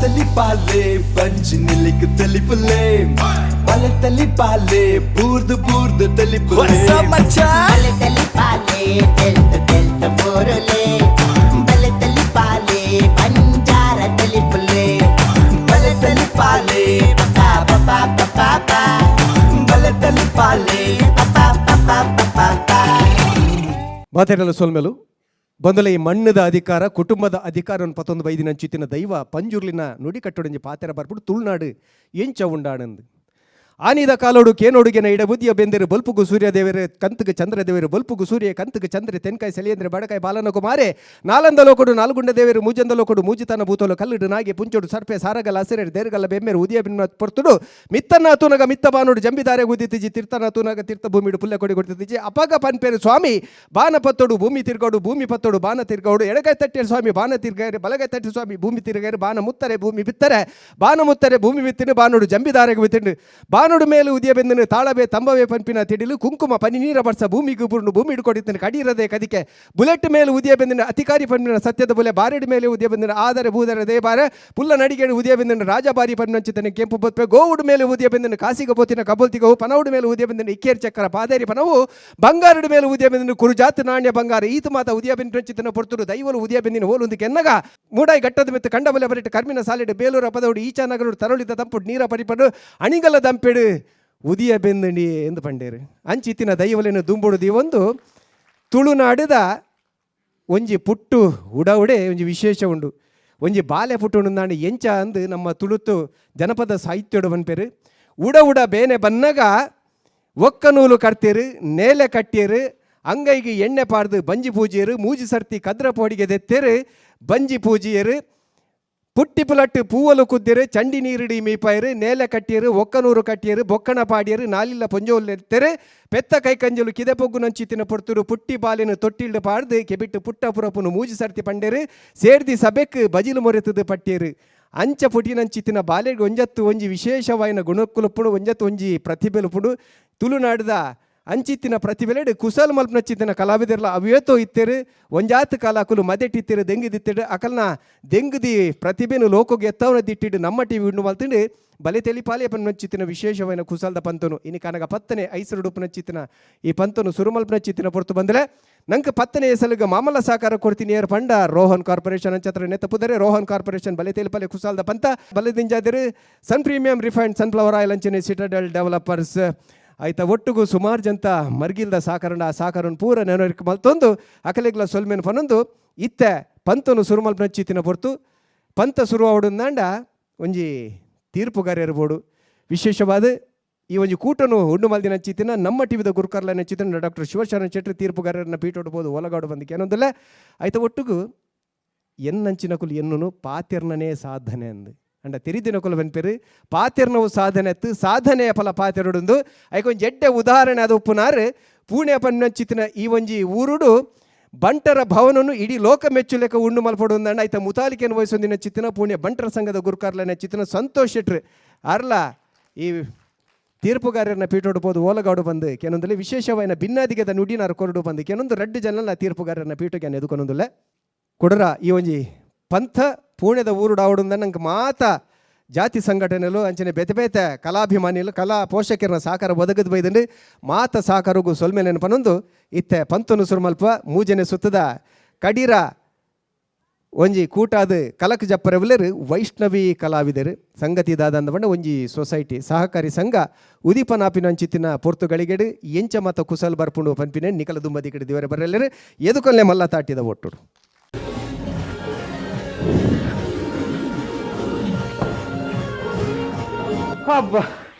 ತಲಿಪಾಲೆ ಬಂಜಿ ನಿಲಿಕ್ ತಲಿಪುಲೆ ಬಲೆ ತಲಿಪಾಲೆ ಬೂರ್ದು ಬೂರ್ದು ತಲಿಪುಲೆ. ಬಲೆ ತಲಿಪಾಲೆ ತೆಲ್ತ ತೆಲ್ತ ಬೋರುಲೆ, ಬಲೆ ತಲಿಪಾಲೆ ಬಂಜಾರ ತಲಿಪುಲೆ, ಬಲೆ ತಲಿಪಾಲೆ ಪಾ ಪಾ ಪಾ ಪಾ ಪಾ, ಬಲೆ ತಲಿಪಾಲೆ ಪಾ ಪಾ ಪಾ ಪಾ ಪಾ. ಮಾತೆರೆಲ್ಲ ಸೊಲ್ಮೆಲು ಬಂದಲೆ. ಈ ಮಣ್ಣದ ಅಧಿಕಾರ, ಕುಟುಂಬದ ಅಧಿಕಾರವನ್ನು ಪತ್ತೊಂದು ಬೈದಿನ ಅಂಚಿತ್ತಿನ ದೈವ ಪಂಜುರ್ಲಿನ ನುಡಿ ಕಟ್ಟೊಡಂಜಿ ಪಾತೆರ ಬರ್ಬಿಡು ತುಳುನಾಡು ಎಂಚ ಉಂಡಾಣಂದು. ಆನಿದ ಕಾಲೋಡು ಕೇನೋಡುಗೆನ ಇಡಬುದ್ದಿಯ ಬೆಂದರು ಬಲ್ಪುಗು ಸೂರ್ಯದೇವರು, ಕಂತುಗು ಚಂದ್ರದೇವರು, ಬಲ್ಪುಗು ಸೂರ್ಯ ಕಂತುಗು ಚಂದ್ರೆ, ತೆನ್ಕಾಯಿ ಸೆಲೆಯಂದ್ರೆ ಬಡಕಾಯಿ ಬಾಲನ ಕುಮಾರೆ, ನಾಲಂದ ಲೋಕಡು ನಾಲ್ಗುಂಡ ದೇವರು, ಮೂಜಂದ ಲೋಕಡು ಮೂಜಿತನ ಭೂತೋಲು, ಕಲ್ಲಿಡು ನಾಗೆ ಪುಂಚೋಡು ಸರ್ಪೆ ಸಾರಗಲ ಹಸಿರೇರು ದೇರ್ಗಲ್ಲ ಬೆಮ್ಮೇರು, ಉದಿಯ ಬಿನ್ನ ಪೊರ್ತುಡು ಮಿತ್ತನ್ನ ತೂನಗ ಮಿತ್ತ ಬಾನೋಡು ಜಂಬಿದಾರೆ ಉದಿತಿಜಿ, ತೀರ್ಥನ ತೂನಗ ತೀರ್ಥ ಭೂಮಿಡು ಪುಲ್ಲೆ ಕೊಡಿ ಕೊಡ್ತಿದ್ದಿಜಿ. ಅಪಗ ಪನ್ಪೇರು ಸ್ವಾಮಿ ಬಾನ ಪತ್ತೋಡು ಭೂಮಿ ತಿರ್ಗೋಡು, ಭೂಮಿ ಪತ್ತೋಡು ಬಾನ ತಿರ್ಗೋಡು, ಎಡಗೈ ತಟ್ಟಿಯ ಸ್ವಾಮಿ ಬಾನ ತಿರ್ಗಾಯರು, ಬಲಗೈ ತಟ್ಟಿ ಸ್ವಾಮಿ ಭೂಮಿ ತಿರ್ಗಾಯರು, ಬಾನ ಮುತ್ತರೆ ಭೂಮಿ ಬಿತ್ತರೆ, ಬಾನ ಮುತ್ತರೆ ಭೂಮಿ ಬಿತ್ತಿನ ಬಾನೋಡು ಜಂಬಿದಾರೆಗೆ ಬಿತ್ತಿಂಡು, ಬಾನೋಡು ಮೇಲೆ ಉದಿಯ ಬೆಂದನು ತಾಳವೇ ತಂಬವೇ ಪಂಪಿನ ತಿಡಿಲು ಕುಂಕುಮ ಪನಿ ನೀರ ಬರ್ಸ ಭೂಮಿಗೆ ಬುರುಂಡು ಭೂಮಿ ಹಿಡ್ಕೊಡಿದ್ದನು ಕಡೀರದೆ ಕದಿಕೆ, ಬುಲೆಟ್ ಮೇಲೆ ಉದಿಯ ಬೆಂದಿನ ಅಧಿಕಾರಿ ಪಂಪಿನ ಸತ್ಯದ ಬುಲೆ, ಬಾರೆಡ್ ಮೇಲೆ ಉದಿಯ ಬೆಂದಿನ ಆದರೆ ಬೂದರೆ ದೇಬಾರೆ, ಪುಲ್ಲ ನಡಿಗೆಡು ಉದಿಯ ಬೆಂದಿನ ರಾಜಬಾರಿ ಪಂಚಿತನ ಕೆಂಪು ಬೊತ್ಪೆ, ಗೋವುಡು ಮೇಲೆ ಉದಿಯ ಬೆಂದಿನ ಕಾಸಿಗ ಪೋತಿನ ಕಬೋಲ್ತಿಗವು, ಪನವುಡು ಮೇಲೆ ಉದಿಯ ಬೆಂದಿನ ಇಕ್ಕೇರ್ ಚಕ್ಕರ ಪಾದೇರಿ ಪನವು, ಬಂಗಾರಡು ಮೇಲೆ ಉದಿಯ ಬೆಂದಿನ ಕುರುಜಾತ ನಾಣ್ಯ ಬಂಗಾರ, ಈತ ಮಾತ ಉದಿಯ ಬೆಂದಿನ ಪೊರ್ತುರು ದೈವಲು ಉದಿಯ ಬೆಂದಿನ ಹೋಲುಂದು ಕೆನ್ನಗ ಮೂಡಾಯಿ ಘಟ್ಟದ ಮೆತ್ತು ಕಂಡಬಲೆ ಬರಿಟ್ಟು ಕರ್ಮಿನ ಸಾಲಿಡು ಬೇಲೂರ ಪದವುಡು ಈಚಾ ನಗರುಡು ತರಳಿದ ತಂಪುಡು ನೀರ ಪರಿಪಡು ಅಣಿಗಲ ದಂಪೆಡು ಉದಿಯ ಬೆಂದಣಿ ಎಂದು ಪಂಡೇರು. ಅಂಚಿತ್ತಿನ ದೈವಲೇನು ದುಂಬುಡು ದೀವೊಂದು ತುಳುನಾಡುದ ಒಂಜಿ ಪುಟ್ಟು ಉಡವುಡೆ ಒಂಜಿ ವಿಶೇಷ ಉಂಡು. ಒಂಜಿ ಬಾಲೆ ಪುಟ್ಟು ನಾಡು ಎಂಚ ಅಂದು ನಮ್ಮ ತುಳುತು ಜನಪದ ಸಾಹಿತ್ಯಡು ಪನ್ಪೇರು. ಉಡ ಉಡ ಬೇನೆ ಬನ್ನಗ ಒಕ್ಕ ನೂಲು ಕಟ್ತೀರು, ನೇಲೆ ಕಟ್ಟಿಯರು, ಅಂಗೈಗೆ ಎಣ್ಣೆ ಪಾಡ್ದು ಬಂಜಿ ಪೂಜಿಯರು, ಮೂಜಿ ಸರ್ತಿ ಕದ್ರ ಪೋಡಿಗೆ ದೆತ್ತೇರು, ಬಂಜಿ ಪೂಜಿಯರು, ಪುಟ್ಟಿ ಪುಲಟ್ಟು ಪೂವಲು ಕುದ್ದಿರು, ಚಂಡಿ ನೀರಿಡಿ ಮೀಪಾಯರು, ನೇಲೆ ಕಟ್ಟಿಯರು, ಒಕ್ಕನೂರು ಕಟ್ಟಿಯರು, ಬೊಕ್ಕಣ ಪಾಡಿಯರು, ನಾಲಿಲ್ಲ ಪೊಂಜೋಲೆತ್ತರು, ಪೆತ್ತ ಕೈ ಕಂಜಲು ಕಿದೆ ಪೊಗ್ಗು ನಂಚಿತಿನ ಪೊರ್ತುರು ಪುಟ್ಟಿ ಬಾಲಿನ ತೊಟ್ಟಿಲ್ಡು ಪಾಡ್ದು ಕೆಬಿಟ್ಟು ಪುಟ್ಟ ಪುರಪುನು ಮೂಜಿ ಸರ್ತಿ ಪಂಡೇರು, ಸೇರ್ದಿ ಸಬೆಕ್ ಬಜಿಲು ಮೊರೆತದು ಪಟ್ಟಿಯರು. ಅಂಚ ಪುಟಿನಂಚಿತ್ತಿನ ಬಾಲೆಗೆ ಒಂಜತ್ತು ಒಂಜಿ ವಿಶೇಷವಾಯಿನ ಗುಣಕ್ಕುಲುಪ್ಪುಡು, ಒಂಜತ್ತು ಒಂಜಿ ಪ್ರತಿಭೆಲುಪುಡು. ತುಳುನಾಡುದ ಅಂಚಿತ್ತಿನ ಪ್ರತಿಭೆಲೆಡು ಕುಸಲ್ ಮಲ್ಪನಚ್ಚಿತ್ತಿನ ಕಲಾವಿದರ್ಲ ಅವೇತೋ ಇತ್ತೇರು. ಒಂಜಾತ್ ಕಲಾಕುಲು ಮದೆಟ್ಟಿತ್ತೇರು, ದೆಂಗಿದಿತ್ತೇರು. ಅಕಲ್ನ ದೆಂಗುದಿ ಪ್ರತಿಭೆನು ಲೋಕೋಗೆ ಎತ್ತವನ ದಿಟ್ಟಿಡು ನಮ್ಮ ಟಿವಿ ಉಂಡು ಮಲ್ತಿಂಡು ಬಲೆ ತೆಲಿಪಾಲೆ ಪನ್ನಚ್ಚಿತ್ತಿನ ವಿಶೇಷವಾಯಿನ ಕುಸಲ್ದ ಪಂತನು. ಇನಿ ಕನಗ ಪತ್ತನೆ ಐಸರು ಉಡುಪನಚ್ಚಿತ್ತಿನ ಈ ಪಂತನು ಸುರುಮಲ್ಪನಚ್ಚಿತ್ತಿನ ಪೊರ್ತು ಬಂದಲೆ ನಂಗೆ ಪತ್ತನೆ ಎಸಲುಗ ಮಾಮಲ್ಲ ಸಹಕಾರ ಕೊಡ್ತೀನಿ ಏರ್ ಪಂಡ ರೋಹನ್ ಕಾರ್ಪೊರೇಷನ್ ಅಂಚತ್ರ ನೆತ್ತಪುದರೆ ರೋಹನ್ ಕಾರ್ಪೊರೇಷನ್ ಬಲೆ ತೆಲಿಪಾಲೆ ಕುಸಾಲ್ದ ಪಂತ ಬಲೆ ದಿಂಜಾದಿರು Sun Premium refined sunflower oil ಅಂಚನೆ ಸಿಟಡೆಲ್ ಡೆವಲಪರ್ಸ್ ಆಯ್ತಾ ಒಟ್ಟುಗು ಸುಮಾರು ಜಂತ ಮರ್ಗಿಲ್ದ ಸಾಕರಣ ಆ ಸಾಕರನ್ ಪೂರ ನೆನರಿಕ್ ಮಲ್ತೊಂದು ಅಕಲೆಗ್ಲ ಸೊಲ್ಮೆನ್ ಪನೊಂದು ಇತ್ತೆ ಪಂತನು ಸುರುಮಲ್ಪನಚ್ಚಿತ್ತಿನ ಪೊರ್ತು. ಪಂತ ಸುರುವಾವಡುಂದಾಂಡ ಒಂಜಿ ತೀರ್ಪುಗಾರ ಇರ್ಬೋಡು. ವಿಶೇಷವಾದ ಈ ಒಂಜಿ ಕೂಟನು ಉಂಡು ಮಲ್ದಿನ ಚಿತ್ತಿನ ನಮ್ಮ ಟಿವಿದ ಗುರುಕರ್ಲ ಚಿತ್ತಿನ ಡಾಕ್ಟರ್ ಶಿವಶರಣ ಶೆಟ್ಟಿ ತೀರ್ಪುಗಾರರನ್ನ ಪೀಠೋಡ್ಬೋದು ಒಲಗಾಡು ಬಂದಕ್ಕೆ ಏನೊಂದಲ್ಲ. ಆಯ್ತ ಒಟ್ಟುಗು ಎನ್ನಂಚಿನಕುಲು ಎನ್ನುನು ಪಾತಿರ್ನನೇ ಸಾಧನೆ ಅಂದು ಅಂಡ ತೆರಿದಿನಕುಲು ಬೆನ್ಪೇರು ಪಾತಿರ್ನವು ಸಾಧನೆ ಅತ್ತು ಸಾಧನೆಯ ಫಲ ಪಾತಿರುಡುಂದು. ಐಕೊಂಜಿ ಎಡ್ಡೆ ಉದಾಹರಣೆ ಅದು ಉಪ್ಪುನಾರು ಪೂಣೆ ಪನ್ನಂಚಿತ್ತಿನ ಈ ಒಂಜಿ ಊರುಡು ಬಂಟರ ಭವನನು ಇಡೀ ಲೋಕ ಮೆಚ್ಚುಲೆಕ ಉಂಡು ಮಲ್ಪಡು ಅಂಡ ಆಯ್ತ ಮುತಾಲಿಕೆಯನ್ನು ವಹಿಸೊಂದಿನ ಚಿತ್ತಿನ ಪುಣ್ಯ ಬಂಟರ ಸಂಘದ ಗುರುಕಾರ್ಲನ ಚಿತ್ತಿನ ಸಂತೋಷ್ ಶೆಟ್ರು ಅರ್ಲ ಈ ತೀರ್ಪುಗಾರರನ್ನ ಪೀಠೋಡು ಪೋದು ಓಲಗಾಡು ಬಂದು ಕೆನೊಂದಲ್ಲಿ ವಿಶೇಷವಾಯಿನ ಭಿನ್ನಾದಿಗೆದ ನುಡಿನಾರು ಕೊರಡು ಬಂದು ಕೆನೊಂದು ರಡ್ಡು ಜನಲ ತೀರ್ಪುಗಾರರನ್ನ ಪೀಠಕ್ಕೆ ಎದುಕೊನೊಂದುಲ್ಲ. ಕೊಡರ ಈ ಒಂಜಿ ಪಂಥ ಪೂಣೆದ ಊರುಡಾವಡುಂದ ನಂಗೆ ಮಾತ ಜಾತಿ ಸಂಘಟನೆಲು ಅಂಚನೆ ಬೇತೆ ಬೇತೆ ಕಲಾಭಿಮಾನಿಲು ಕಲಾ ಪೋಷಕರನ್ನ ಸಾಕಾರ ಒದಗದು ಬೈದಂಡು ಮಾತ ಸಾಕಾರಗು ಸೊಲ್ಮೆ ನೆನಪನೊಂದು ಇತ್ತೆ ಪಂತನು ಸುರುಮಲ್ಪ ಮೂಜನೆ ಸುತ್ತದ ಕಡೀರ ಒಂಜಿ ಕೂಟಾದ ಕಲಕ್ ಜಪ್ಪರವುಲೆರು ವೈಷ್ಣವಿ ಕಲಾವಿದರು ಸಂಗತಿ ದಾದ ಪಂಡ ಒಂಜಿ ಸೊಸೈಟಿ ಸಹಕಾರಿ ಸಂಘ ಉದೀಪನಾಪಿನ ಅಂಚಿತ್ತಿನ ಪೊರ್ತುಗಳಿಗೆಡು ಎಂಚ ಮತ ಕುಸಲ್ ಬರ್ಪುಂಡು ಪನ್ಪಿನ ನಿಕಲ ದುಂಬದಿ ಕಡೆ ದಿವರೆ ಬರಲ್ಲೆರು ಎದುಕೊಲ್ಲೆ ಮಲ್ಲ ತಾಟಿದ ಒಟ್ಟುಡು. ಹಬ್ಬ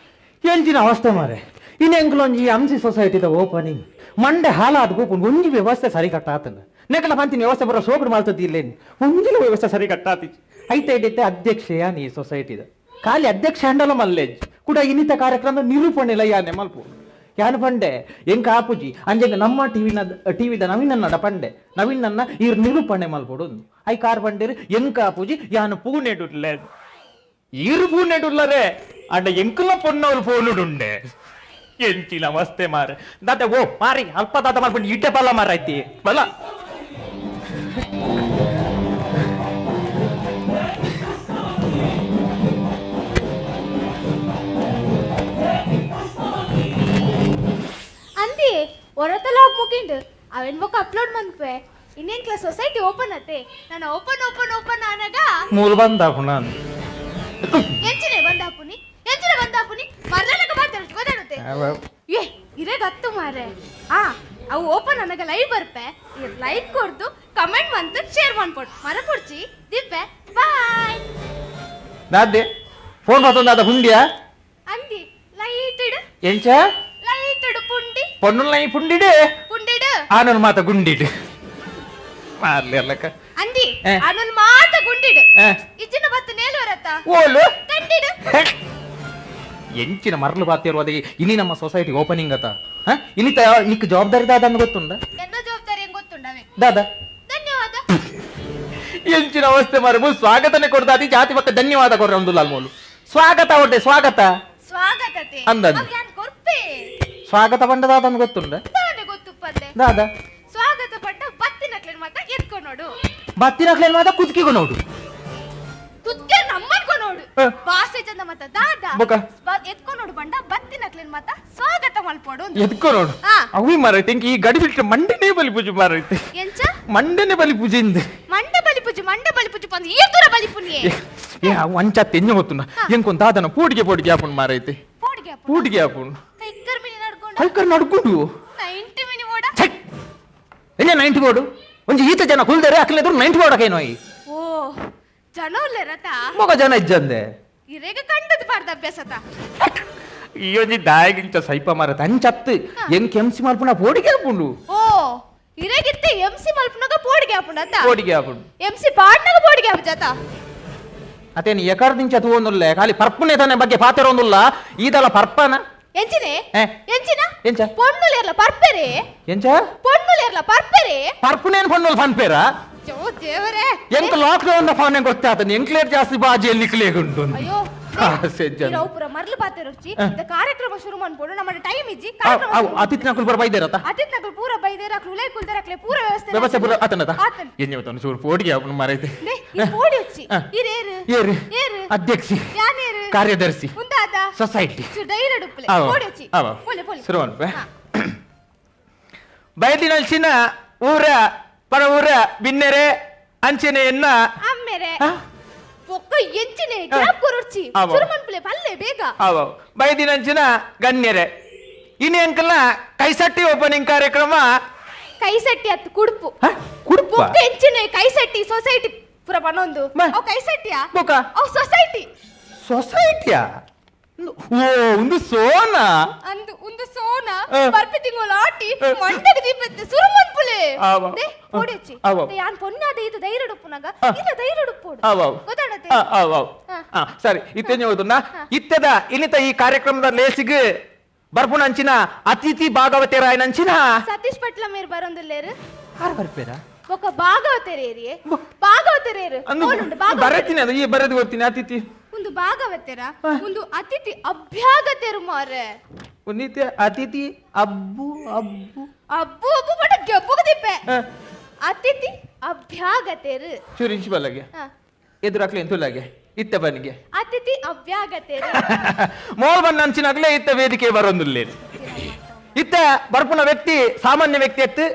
ಎಂಚಿನ ಅವಸ್ಥೆ ಮಾರೆ. ಇನ್ನು ಎಂಕ್ಲೊಂಜಿ ಅಂಸಿ ಸೊಸೈಟಿದ ಓಪನಿಂಗ್ ಮಂಡೆ ಹಾಲಾದ ಪೋಪುಂಡು. ಒಂಜಿ ವ್ಯವಸ್ಥೆ ಸರಿ ಕಟ್ಟಾತನ ನೆಕಲ ಪಂತಿನ ವ್ಯವಸ್ಥೆ ಬರೋ ಸೋಕುಡು ಮಾಡ್ತದೆ ಇಲ್ಲೇನು ಒಂಜಿನ ವ್ಯವಸ್ಥೆ ಸರಿ ಕಟ್ಟಾತಿ. ಐತೆ ಐತೆ ಅಧ್ಯಕ್ಷೆಯ ನೀ ಸೊಸೈಟಿದ ಖಾಲಿ ಅಧ್ಯಕ್ಷ ಹಂಡಲ ಮಲ್ಲೇಜ್ ಕೂಡ ಇನ್ನಿತ ಕಾರ್ಯಕ್ರಮ ನಿರೂಪಣೆ ಯಾನೆ ಮಲ್ಪು ಯಾನು ಪಂಡೆ ಎಂಕ ಆಪುಜಿ ಅಂಜೆಗೆ ನಮ್ಮ ಟಿವಿನ ಟಿವಿದ ನವೀನನ್ನಡ ಪಂಡೆ ನವೀನನ್ನ ಇರ್ ನಿರೂಪಣೆ ಮಲ್ಪೊಡು. I car ಪಂಡೇರು ಎಂಕ ಆಪುಜಿ ಯಾನು ಪೂನೆಡುಲ್ಲೆ ಇರು ಪೂನೆಡುಲ್ಲರೆ ಅಂಡ ಎಂಕುಲ ಪೊನ್ನವ್ರು ಫೋನುಡುಂಡೆ ಎಂಚಿನ ಅವಸ್ಥೆ ಮಾರೆ. ದಾದ ಓ ಮಾರಿ ಅಲ್ಪ ದಾದ ಮಾಡ್ಕೊಂಡು ಇಟ್ಟೆ ಬಲ್ಲ ಮಾರಾಯ್ತಿ ಬಲ್ಲ. ಮುಗಿಂಡು ಅವೆನ್ ಬೊಕ್ಕ ಅಪ್ಲೋಡ್ ಮನ್ಪೆ ಇನ್ನೇನ್ಕ್ಲ ಸೊಸೈಟಿ ಓಪನ್ ಅತ್ತೆ ನಾನು open open open ಆನಾಗ ಮೂಲ ಬಂದ ನಾನು ಎಂಚಿನೆ ಬಂದಾಪುನಿ ಎಂಚಿನೆ ಬಂದಾಪುನಿ ಮರ್ಲನಕ ಮಾತಾಡ ಗೊತ್ತಾಡುತ್ತೆ ಏ ಇರೇ ಗತ್ತು ಮಾರೆ ಆ ಅವು ಓಪನ್ ಅನ್ನಾಗ ಲೈವ್ ಬರ್ಪೆ ಲೈಕ್ ಕೊಡ್ದು ಕಮೆಂಟ್ ಮಂತು ಶೇರ್ ಮಾಡ್ಕೊಡು ಮರ ಕೊಡ್ಚಿ ದಿಪ್ಪೆ ಬಾಯ್ ದಾದೆ ಫೋನ್ ಬತ್ತೊಂದಾದ ಹುಂಡಿಯಾ ಅಂದಿ ಲೈಟ್ ಇಡು ಎಂಚ ಲೈಟ್ ಇಡು ಪುಂಡಿ ಪೊನ್ನುಲ್ಲ ಪುಂಡಿಡು ಪುಂಡಿಡು ಆನೊಂದು ಮಾತ ಗುಂಡಿಡು ಮಾರ್ಲಿ ಅಲ್ಲಕ್ಕ ಅಂದಿ ಆನೊಂದು ಮಾತ ಗುಂಡಿಡು ಇಜ್ಜಿನ ಬತ್ತು ನೇಲು ಬರತ್ತ ಓಲು ತಂಡಿಡು ಎಂಚಿನ ಮರಳು ಬಾತಿರುವ ಇನಿ ನಮ್ಮ ಸೊಸೈಟಿ ಓಪನಿಂಗ್ ಅತ ಇನಿ ನಿಕ್ ಜವಾಬ್ದಾರಿ ದಾದ ಅಂದ್ ಗೊತ್ತುಂಡ ಎನ್ನ ಜವಾಬ್ದಾರಿ ಹೆಂಗ್ ಗೊತ್ತುಂಡವೆ ದಾದ ಧನ್ಯವಾದ ಎಂಚಿನ ಅವಸ್ಥೆ ಮಾರೆ ಸ್ವಾಗತನೆ ಕೊಡ್ದಾದಿ ಜಾತಿ ಪಕ್ಕ ಧನ್ಯವಾದ ಕೊಡ್ರೆ ಒಂದು ಲಾಲ್ ಮೋಲು ಸ್ವಾಗತ ಹೊಟ್ಟೆ ಸ್ವಾಗತ ಸ್ವಾಗತತೆ ಅಂದದ್ದು. ಅವ್ ಯಾನ್ ಕೊರ್ಪೆ ಸ್ವಾಗತ ಪಂಡ ದಾದ ಅಂದ್ ಗೊತ್ತುಂಡ ತಾನೆ ಗೊತ್ತುಪ್ಪಂದೆ ದಾದ ಸ್ವಾಗತ ಪಟ್ಟ ಬತ್ತಿನಕ್ಲೇನ್ ಮಾತ ಎತ್ಕೊ ನೋಡು ಬತ್ತಿನಕ್ಲೇನ್ ಮಾತ ಕುದ್ಕಿಗು ನೋಡು ತುದ್ಕೆ ನಮ್ಮನ್ಕೊ ನೋಡು ಬಾಸೆ ಚಂದ ಮತ್ತ ದಾದ ಬೊಕ. ಎತ್ಕೊ ನೋಡು ಬಂಡ ಬತ್ತಿನಕ್ಲೇನ್ ಮಾತ ಸ್ವಾಗತ ಮಲ್ಪೋಡು ಅಂದ್. ಎತ್ಕೊ ನೋಡು ಆ. ಅವಿ ಮಾರೈತೆ ಇಂಕ ಈ ಗಡಿ ಬಿಟ್ಟು ಮಂಡನೆ ಬಲಿ ಪೂಜೆ ಮಾರೈತೆ ಎಂಚ ಮಂಡನೆ ಬಲಿ ಪೂಜೆ ಇಂದ ಮಂಡೆ ಬಲಿ ಪೂಜೆ ಮಂಡೆ ಬಲಿ ಪೂಜೆ ಪಂದ್ ಈ ದೂರ ಬಲಿ ಪುನಿಯೆ ಏ ಅವು ಅಂಚ ತೆಂಜ ಗೊತ್ತುಂಡ ಎಂಕೊಂದು ದಾದನ ಪೂಡಿಗೆ ಪೂಡಿಗೆ ಆಪುಂಡು ಮಾರೈತೆ ಪೋಡಿಗೆ ಅಪ್ಪು ಪೂಡಿಗೆ ಆಪುಂಡು ಕೈಕರ್ ಮಿನಿ ನಡ್ಕೊಂಡು ಕೈಕರ್ ನಡ್ಕೊಂಡು 90 ಮಿನಿ ಓಡ ಛೆ! ಎಲ್ಲಿ 90 ಬೋರ್ಡು ಒಂಜಿ ಈತ ಜನ ಕುಲ್ದರೆ ಅಕ್ಲೆದ್ರು 90 ಬೋರ್ಡ್ ಕೈನೋ ಈ ಓ ಜನ ಉಲ್ಲೆರತ ಮೊಗ ಜನ ಇಜ್ಜಂದೆ ಇರೇಗ ಕಂಡದ್ ಪಾರ್ದ ಅಭ್ಯಾಸತ ಈ ಒಂಜಿ ದಾಯಗಿಂಚ ಸೈಪ ಮಾರತ ಅಂಚತ್ತು ಎಂ ಕೆಂಸಿ ಮಲ್ಪುನ ಪೋಡಿಗೆ ಆಪುಂಡು ಓ ಇರೇಗಿತ್ತೆ ಎಂ ಸಿ ಮಲ್ಪುನಗ ಪೋಡಿಗೆ ಆಪುಂಡತ ಪೋಡಿಗೆ ಆಪುಂಡು ಎಂ ಸಿ ಪಾಡ್ನಗ ಪೋಡಿಗೆ ಆಪುಜಾತ ಅತೇನು ಎಕರ್ದಿಂಚ ತೂವೊಂದುಲ್ಲೆ ಖಾಲಿ ಪರ್ಪುನೆ ತನ್ನ ಬಗ್ಗೆ ಪಾತೆರೊಂದುಲ್ಲ ಈದಲ ಪರ್ಪನ ಎಂಚಿನೆ ಏ. ಎಂಚಿನ ಎಂಚ? ಪೊಣ್ಣುಲೇರ್ಲ ಪರ್ಪೆರೆ ಎಂಚ ಪೊಣ್ಣುಲೇರ್ಲ ಪರ್ಪೆರೆ ಪರ್ಪುನೇನ್ ಪೊಣ್ಣುಲ್ ಫನ್ಪೇರ ಜೋ ದೇವರೇ ಎಂಕ್ lock down phone ಗೊತ್ತಾತ ಎಂಕ್ಲೇರ್ ಜಾಸ್ತಿ ಬಾಜಿ ಎಲ್ಲಿಕ್ಲೇಗುಂಟು ಅಯ್ಯೋ ಸೆಜ್ಜನ. ಪೂರ ಮರ್ಲು ಪಾತೆರೊರ್ಚಿ ಇದ ಕಾರ್ಯಕ್ರಮ ಶುರು ಮನ್ಪೋಡು ನಮ್ಮ ಟೈಮ್ ಇಜ್ಜಿ ಕಾರ್ಯಕ್ರಮ ಅವು ಅತಿಥಿನಕುಲು ಪೂರ ಬೈದೇರತ ಅತಿಥ್ ನಕಲು ಪೂರ ಬೈದೇರ ಅಕ್ಲು ಉಲೈ ಕುಲ್ದೇರ ಅಕ್ಲೆ ಪೂರ ವ್ಯವಸ್ಥೆ ವ್ಯವಸ್ಥೆ ಪೂರ ಆತನತ ಆತನ ಎಂಜ ಗೊತ್ತುಂಡು ಚೂರು ಪೋಡಿಗೆ ಆಪುಂಡು ಮಾರೈತೆ ನೇ ಈ ಪೋಡಿ వచ్చಿ ಆ. ಇರೇರು ಏರು ಏರು ಅಧ್ಯಕ್ಷಿ ಯಾನೇರು ಕಾರ್ಯದರ್ಶಿ ಉಂದಾದ ಸೊಸೈಟಿ ಚೂರು ಧೈರ್ಯ ಡುಪ್ಪಲೆ ಪೋಡಿ వచ్చಿ ಪೋಲೆ ಪೋಲೆ ಶುರು ಮನ್ಪೆ ಬೈದಿನಲ್ಚಿನ ಊರ ಪರ ಊರ ಬಿನ್ನೆರೆ ಅಂಚನೆ ಎನ್ನ ಅಮ್ಮೆರೆ ಆ? ಒಕ್ಕ ಎಂಚಿನೆ ಗ್ಯಾಪ್ ಕೊರೊರ್ಚಿ ಆವ. ಶುರು ಮನ್ಪುಲೆ ಪಲ್ಲೆ ಬೇಗ ಅವ ಬೈದಿನಂಚಿನ ಗಣ್ಯರೆ ಇನಿ ಅಂಕಲ್ನ ಕೈಸಟ್ಟಿ ಓಪನಿಂಗ್ ಕಾರ್ಯಕ್ರಮ ಕೈಸಟ್ಟಿ ಅತ್ತು ಕುಡುಪು ಹ? ಕುಡುಪ ಬೊಕ್ಕ ಎಂಚಿನೆ ಕೈಸಟ್ಟಿ ಸೊಸೈಟಿ ಪೂರ ಪನೊಂದು ಮ. ಅವು ಕೈಸಟ್ಟಿಯಾ ಬೊಕ್ಕ? ಅವು ಸೊಸೈಟಿ ಸೊಸೈಟಿಯಾ ಓ ಒಂದು ಸೋನಾ ಅಂದು ಒಂದು ಸೋನ ಆ. ಬರ್ಪಿ ತಿಂಗಳು ಆಟಿ ಆ. ಮಂಡಗ ದೀಪತ್ತೆ ಸುರು ಮನ್ಪುಲೆ ಆವ. They ಪೋಡಿ వచ్చಿ ಆವ. ಯಾನ್ ಪೊನ್ನಾದ ಇದು ಧೈರ್ಯ ಡುಪ್ಪುನಗ ಆ. ಇಲ್ಲ ಧೈರ್ಯ ಡುಪ್ಪೋಡು ಅವ ಗೊತ್ತಾಡತ್ತೆ ಅವ ಆ. ಆ, ಸರಿ ಇತ್ತೆಂಜ ಹೋದುನ ಇತ್ತೆದ ಇನ್ನಿತ ಈ ಕಾರ್ಯಕ್ರಮದ ಲೇಸಿಗ್ ಬರ್ಪುನಂಚಿನ ಅತಿಥಿ ಭಾಗವತೆರಾಯನಂಚಿನ ಸತೀಶ್ ಪಟ್ಲ ಮೇರ್ ಬರೋಂದುಲ್ಲೇರು ಆರ್ ಬರ್ಪೇರಾ ಒಕ್ಕ ಭಾಗವತರೇರಿಯೇ ಭಾಗವತರೇರು ಅಂದು ಓಲುಂಡು ಭಾಗವತರು. ಬರತೀನಿ ಅದು ಈ ಬರೆದು ಬರ್ತೀನಿ ಅತಿಥಿ ಒಂದು ಭಾಗವತೆರ ಒಂದು ಅತಿಥಿ ಅಭ್ಯಾಗತೆರು ಮಾರೆ ಒಂದಿತ್ತೆ ಅತಿಥಿ ಅಬ್ಬು ಅಬ್ಬು ಅಬ್ಬು ಅಬ್ಬು ಪಟ ಗೆಬ್ಬುಗ ದಿಪ್ಪೆ ಆ. ಅತಿಥಿ ಅಭ್ಯಾಗತೆರು ಚೂರು ಇಂಚು ಬಲ್ಲಗೆ ಆ, ಎದುರಾಕ್ಲಿ ಎಂತುಲ್ಲಾಗೆ ಇತ್ತ ಬನ್ನಿಗೆ ಅತಿಥಿ ಅಭ್ಯಾಗತೆರು ಮೋಲ್ ಬಂದ ಅಂಚಿನಾಗ್ಲೇ ಇತ್ತ ವೇದಿಕೆ ಬರೋದಿಲ್ಲ ಇತ್ತ ಬರ್ಪುನ ವ್ಯಕ್ತಿ ಸಾಮಾನ್ಯ ವ್ಯಕ್ತಿ ಎತ್ತು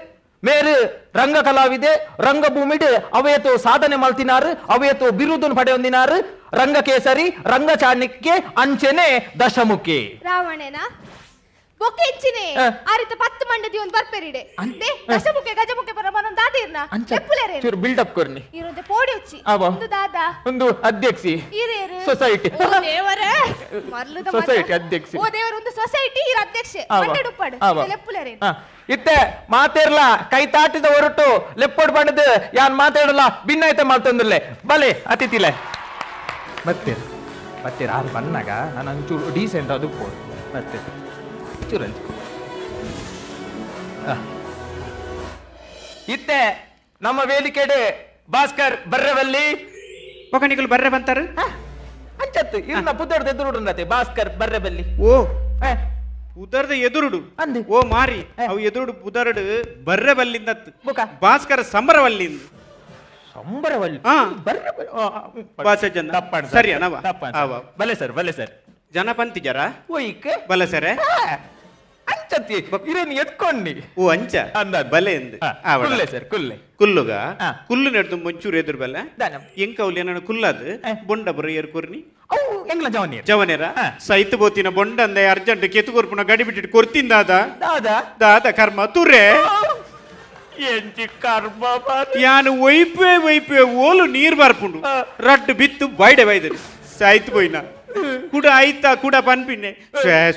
ಮೇರು ರಂಗ ಕಲಾವಿದೆ ರಂಗಭೂಮಿಡ್ ಅವೇತು ಸಾಧನೆ ಮಲ್ತಿನಾರು ಅವೇತು ಬಿರುದನ್ನು ಪಡೆಯೊಂದಿನಾರು ರಂಗಕೇಸರಿ ರಂಗ ಚಾಣಕ್ಯ ಅಂಚೆನೆ ದಶಮುಖಿ ರಾವಣನ ಬೊಕ್ಕೆ ಎಂಚಿನೆ ಆ. ಆ ರೀತಿ ಪತ್ತು ಮಂಡದಿ ಒಂದು ಬರ್ಪೆರಿಡೆ they ದಶಮುಖೆ ಗಜಮುಖೆ ಪರ ಮನೊಂದು ದಾದಿರ್ನ ಎಪ್ಪುಲೇರೆ ಚೂರು ಬಿಲ್ಡಪ್ ಕೊರ್ನಿ ಇರೊಂದು ಪೋಡಿ వచ్చಿ ಆವ. ಒಂದು ದಾದಾ ಒಂದು ಅಧ್ಯಕ್ಷಿ ಇರೇರು ಸೊಸೈಟಿ. ಓ ದೇವರೇ ಮರ್ಲುದ ಮಾತ. ಸೊಸೈಟಿ ಅಧ್ಯಕ್ಷೆ. ಓ ದೇವರ ಒಂದು ಸೊಸೈಟಿ ಇರ ಅಧ್ಯಕ್ಷೆ ಆವ. ಮಂಡೆಡುಪ್ಪಾಡು ಆವ. ಲೆಪ್ಪುಲೇರೆ ಆ, ಇತ್ತೆ ಮಾತೇರ್ಲ ಕೈ ತಾಟಿದ ಹೊರಟು ಲೆಪ್ಪೋಡ್ ಬಣ್ಣದ ಯಾನ್ ಮಾತಾಡಲ್ಲ ಭಿನ್ನಾಯ್ತ ಮಾತಂದಿಲ್ಲೆ ಬಲೆ ಅತಿಥಿಲೆ ಮತ್ತೆ ಮತ್ತೆ ಆರು ಬಣ್ಣಾಗ ನಾನು ಒಂಚೂರು ಡೀಸೆಂಟ್ ಅದು ಪೋಡು ಮತ್ತೆ ಚೂರು ಅಂಚು. ಆ. ಇತ್ತೆ ನಮ್ಮ ವೇದಿಕೆಡೆ ಭಾಸ್ಕರ್ ಬರ್ರವಲ್ಲಿ ಒಕಣಿಗಳು ಬರ್ರೆ ಬಂತಾರ ಅಂಚತ್ತು ಇರ್ನ ಪುದರ್ದ ಎದುರುಡುಂಡತೆ ಭಾಸ್ಕರ್ ಬರ್ರಬಲ್ಲಿ ಓ ಆ, ಉದರ್ದ ಎದುರುಡು ಅಂದೆ. ಓ ಮಾರಿ ಏ. ಅವು ಎದುರುಡು ಪುದರ್ಡು ಬರ್ರೆ ಬಲ್ಲಿಂದತ್ತು ಬೊಕ? ಭಾಸ್ಕರ ಸಂಬರವಲ್ಲಿಂದ ಸಂಬರವಲ್ಲಿ ಆ. ಬರ್ರಬಲ್ಲಿ ಆ, ಆ, ಹ್ಮ್. ಬಾಸಜ್ಜನ. ತಪ್ಪಾಡ್ ಸರ್. ಸರಿಯಾ ನವ? ತಪ್ಪಾಡ್ ಸರ್. ಆವ. ಬಲೆ ಸರ್ ಬಲೆ ಸರ್ ಜನಪಂತಿ ಜರ ಒಯ್ಕ್ ಬಲ ಸರ ಅಂಚ ಅಂಚತ್ತಿ ಇರೇನು ಎತ್ಕೊಂಡಿ. ಓ ಅಂಚ. ಅಂದ. ಬಲೆ ಎಂದ್. ಆವಡ. ಕುಲ್ಲೆ ಸರ್, ಕುಲ್ಲೆ. ಕುಲ್ಲುಗ. ಆ. ಕುಲ್ಲು ನೆಡ್ದು ಮಂಚೂರು ಎದುರು ಬಲ್ಲ. ದಾನ. ಎಂಕೌಲಿ ನನ್ನ ಕುಲ್ಲಾದು ಬೊಂಡ ಬರ ಏರ್ ಕೊರ್ನಿ. ಅವು ಎಂಗ್ಲ ಜವನೀರ್. ಜವನೇರ. ಆ. ಸೈತ್ ಬೋತಿನ ಬೊಂಡ ಅಂದೆ ಅರ್ಜೆಂಟ್ ಕೆತ್ತು ಕೊರ್ಪುನ ಗಡಿ ಬಿಟ್ಟಿಟ್ಟು ಕೊರ್ತಿಂದಾದ. ದಾದ? ದಾದ ಕರ್ಮ ತುರೆ. ಎಂಚಿ ಕರ್ಮ ಬಾರಿ. ಯಾನು ಒಯ್ಪೆ ಒಯ್ಪೆ ಓಲು ನೀರ್ ಬರ್ಪುಂಡು. ಆ. ರಡ್ಡು ಬಿತ್ತು ಬೈಡೆ ಬೈದರು ಸಾಯ್ತು ಪೋಯಿನ ಕುಡ ಆಯ್ತಾ ಕುಡ ಪನ್ಪಿನ್ನೆ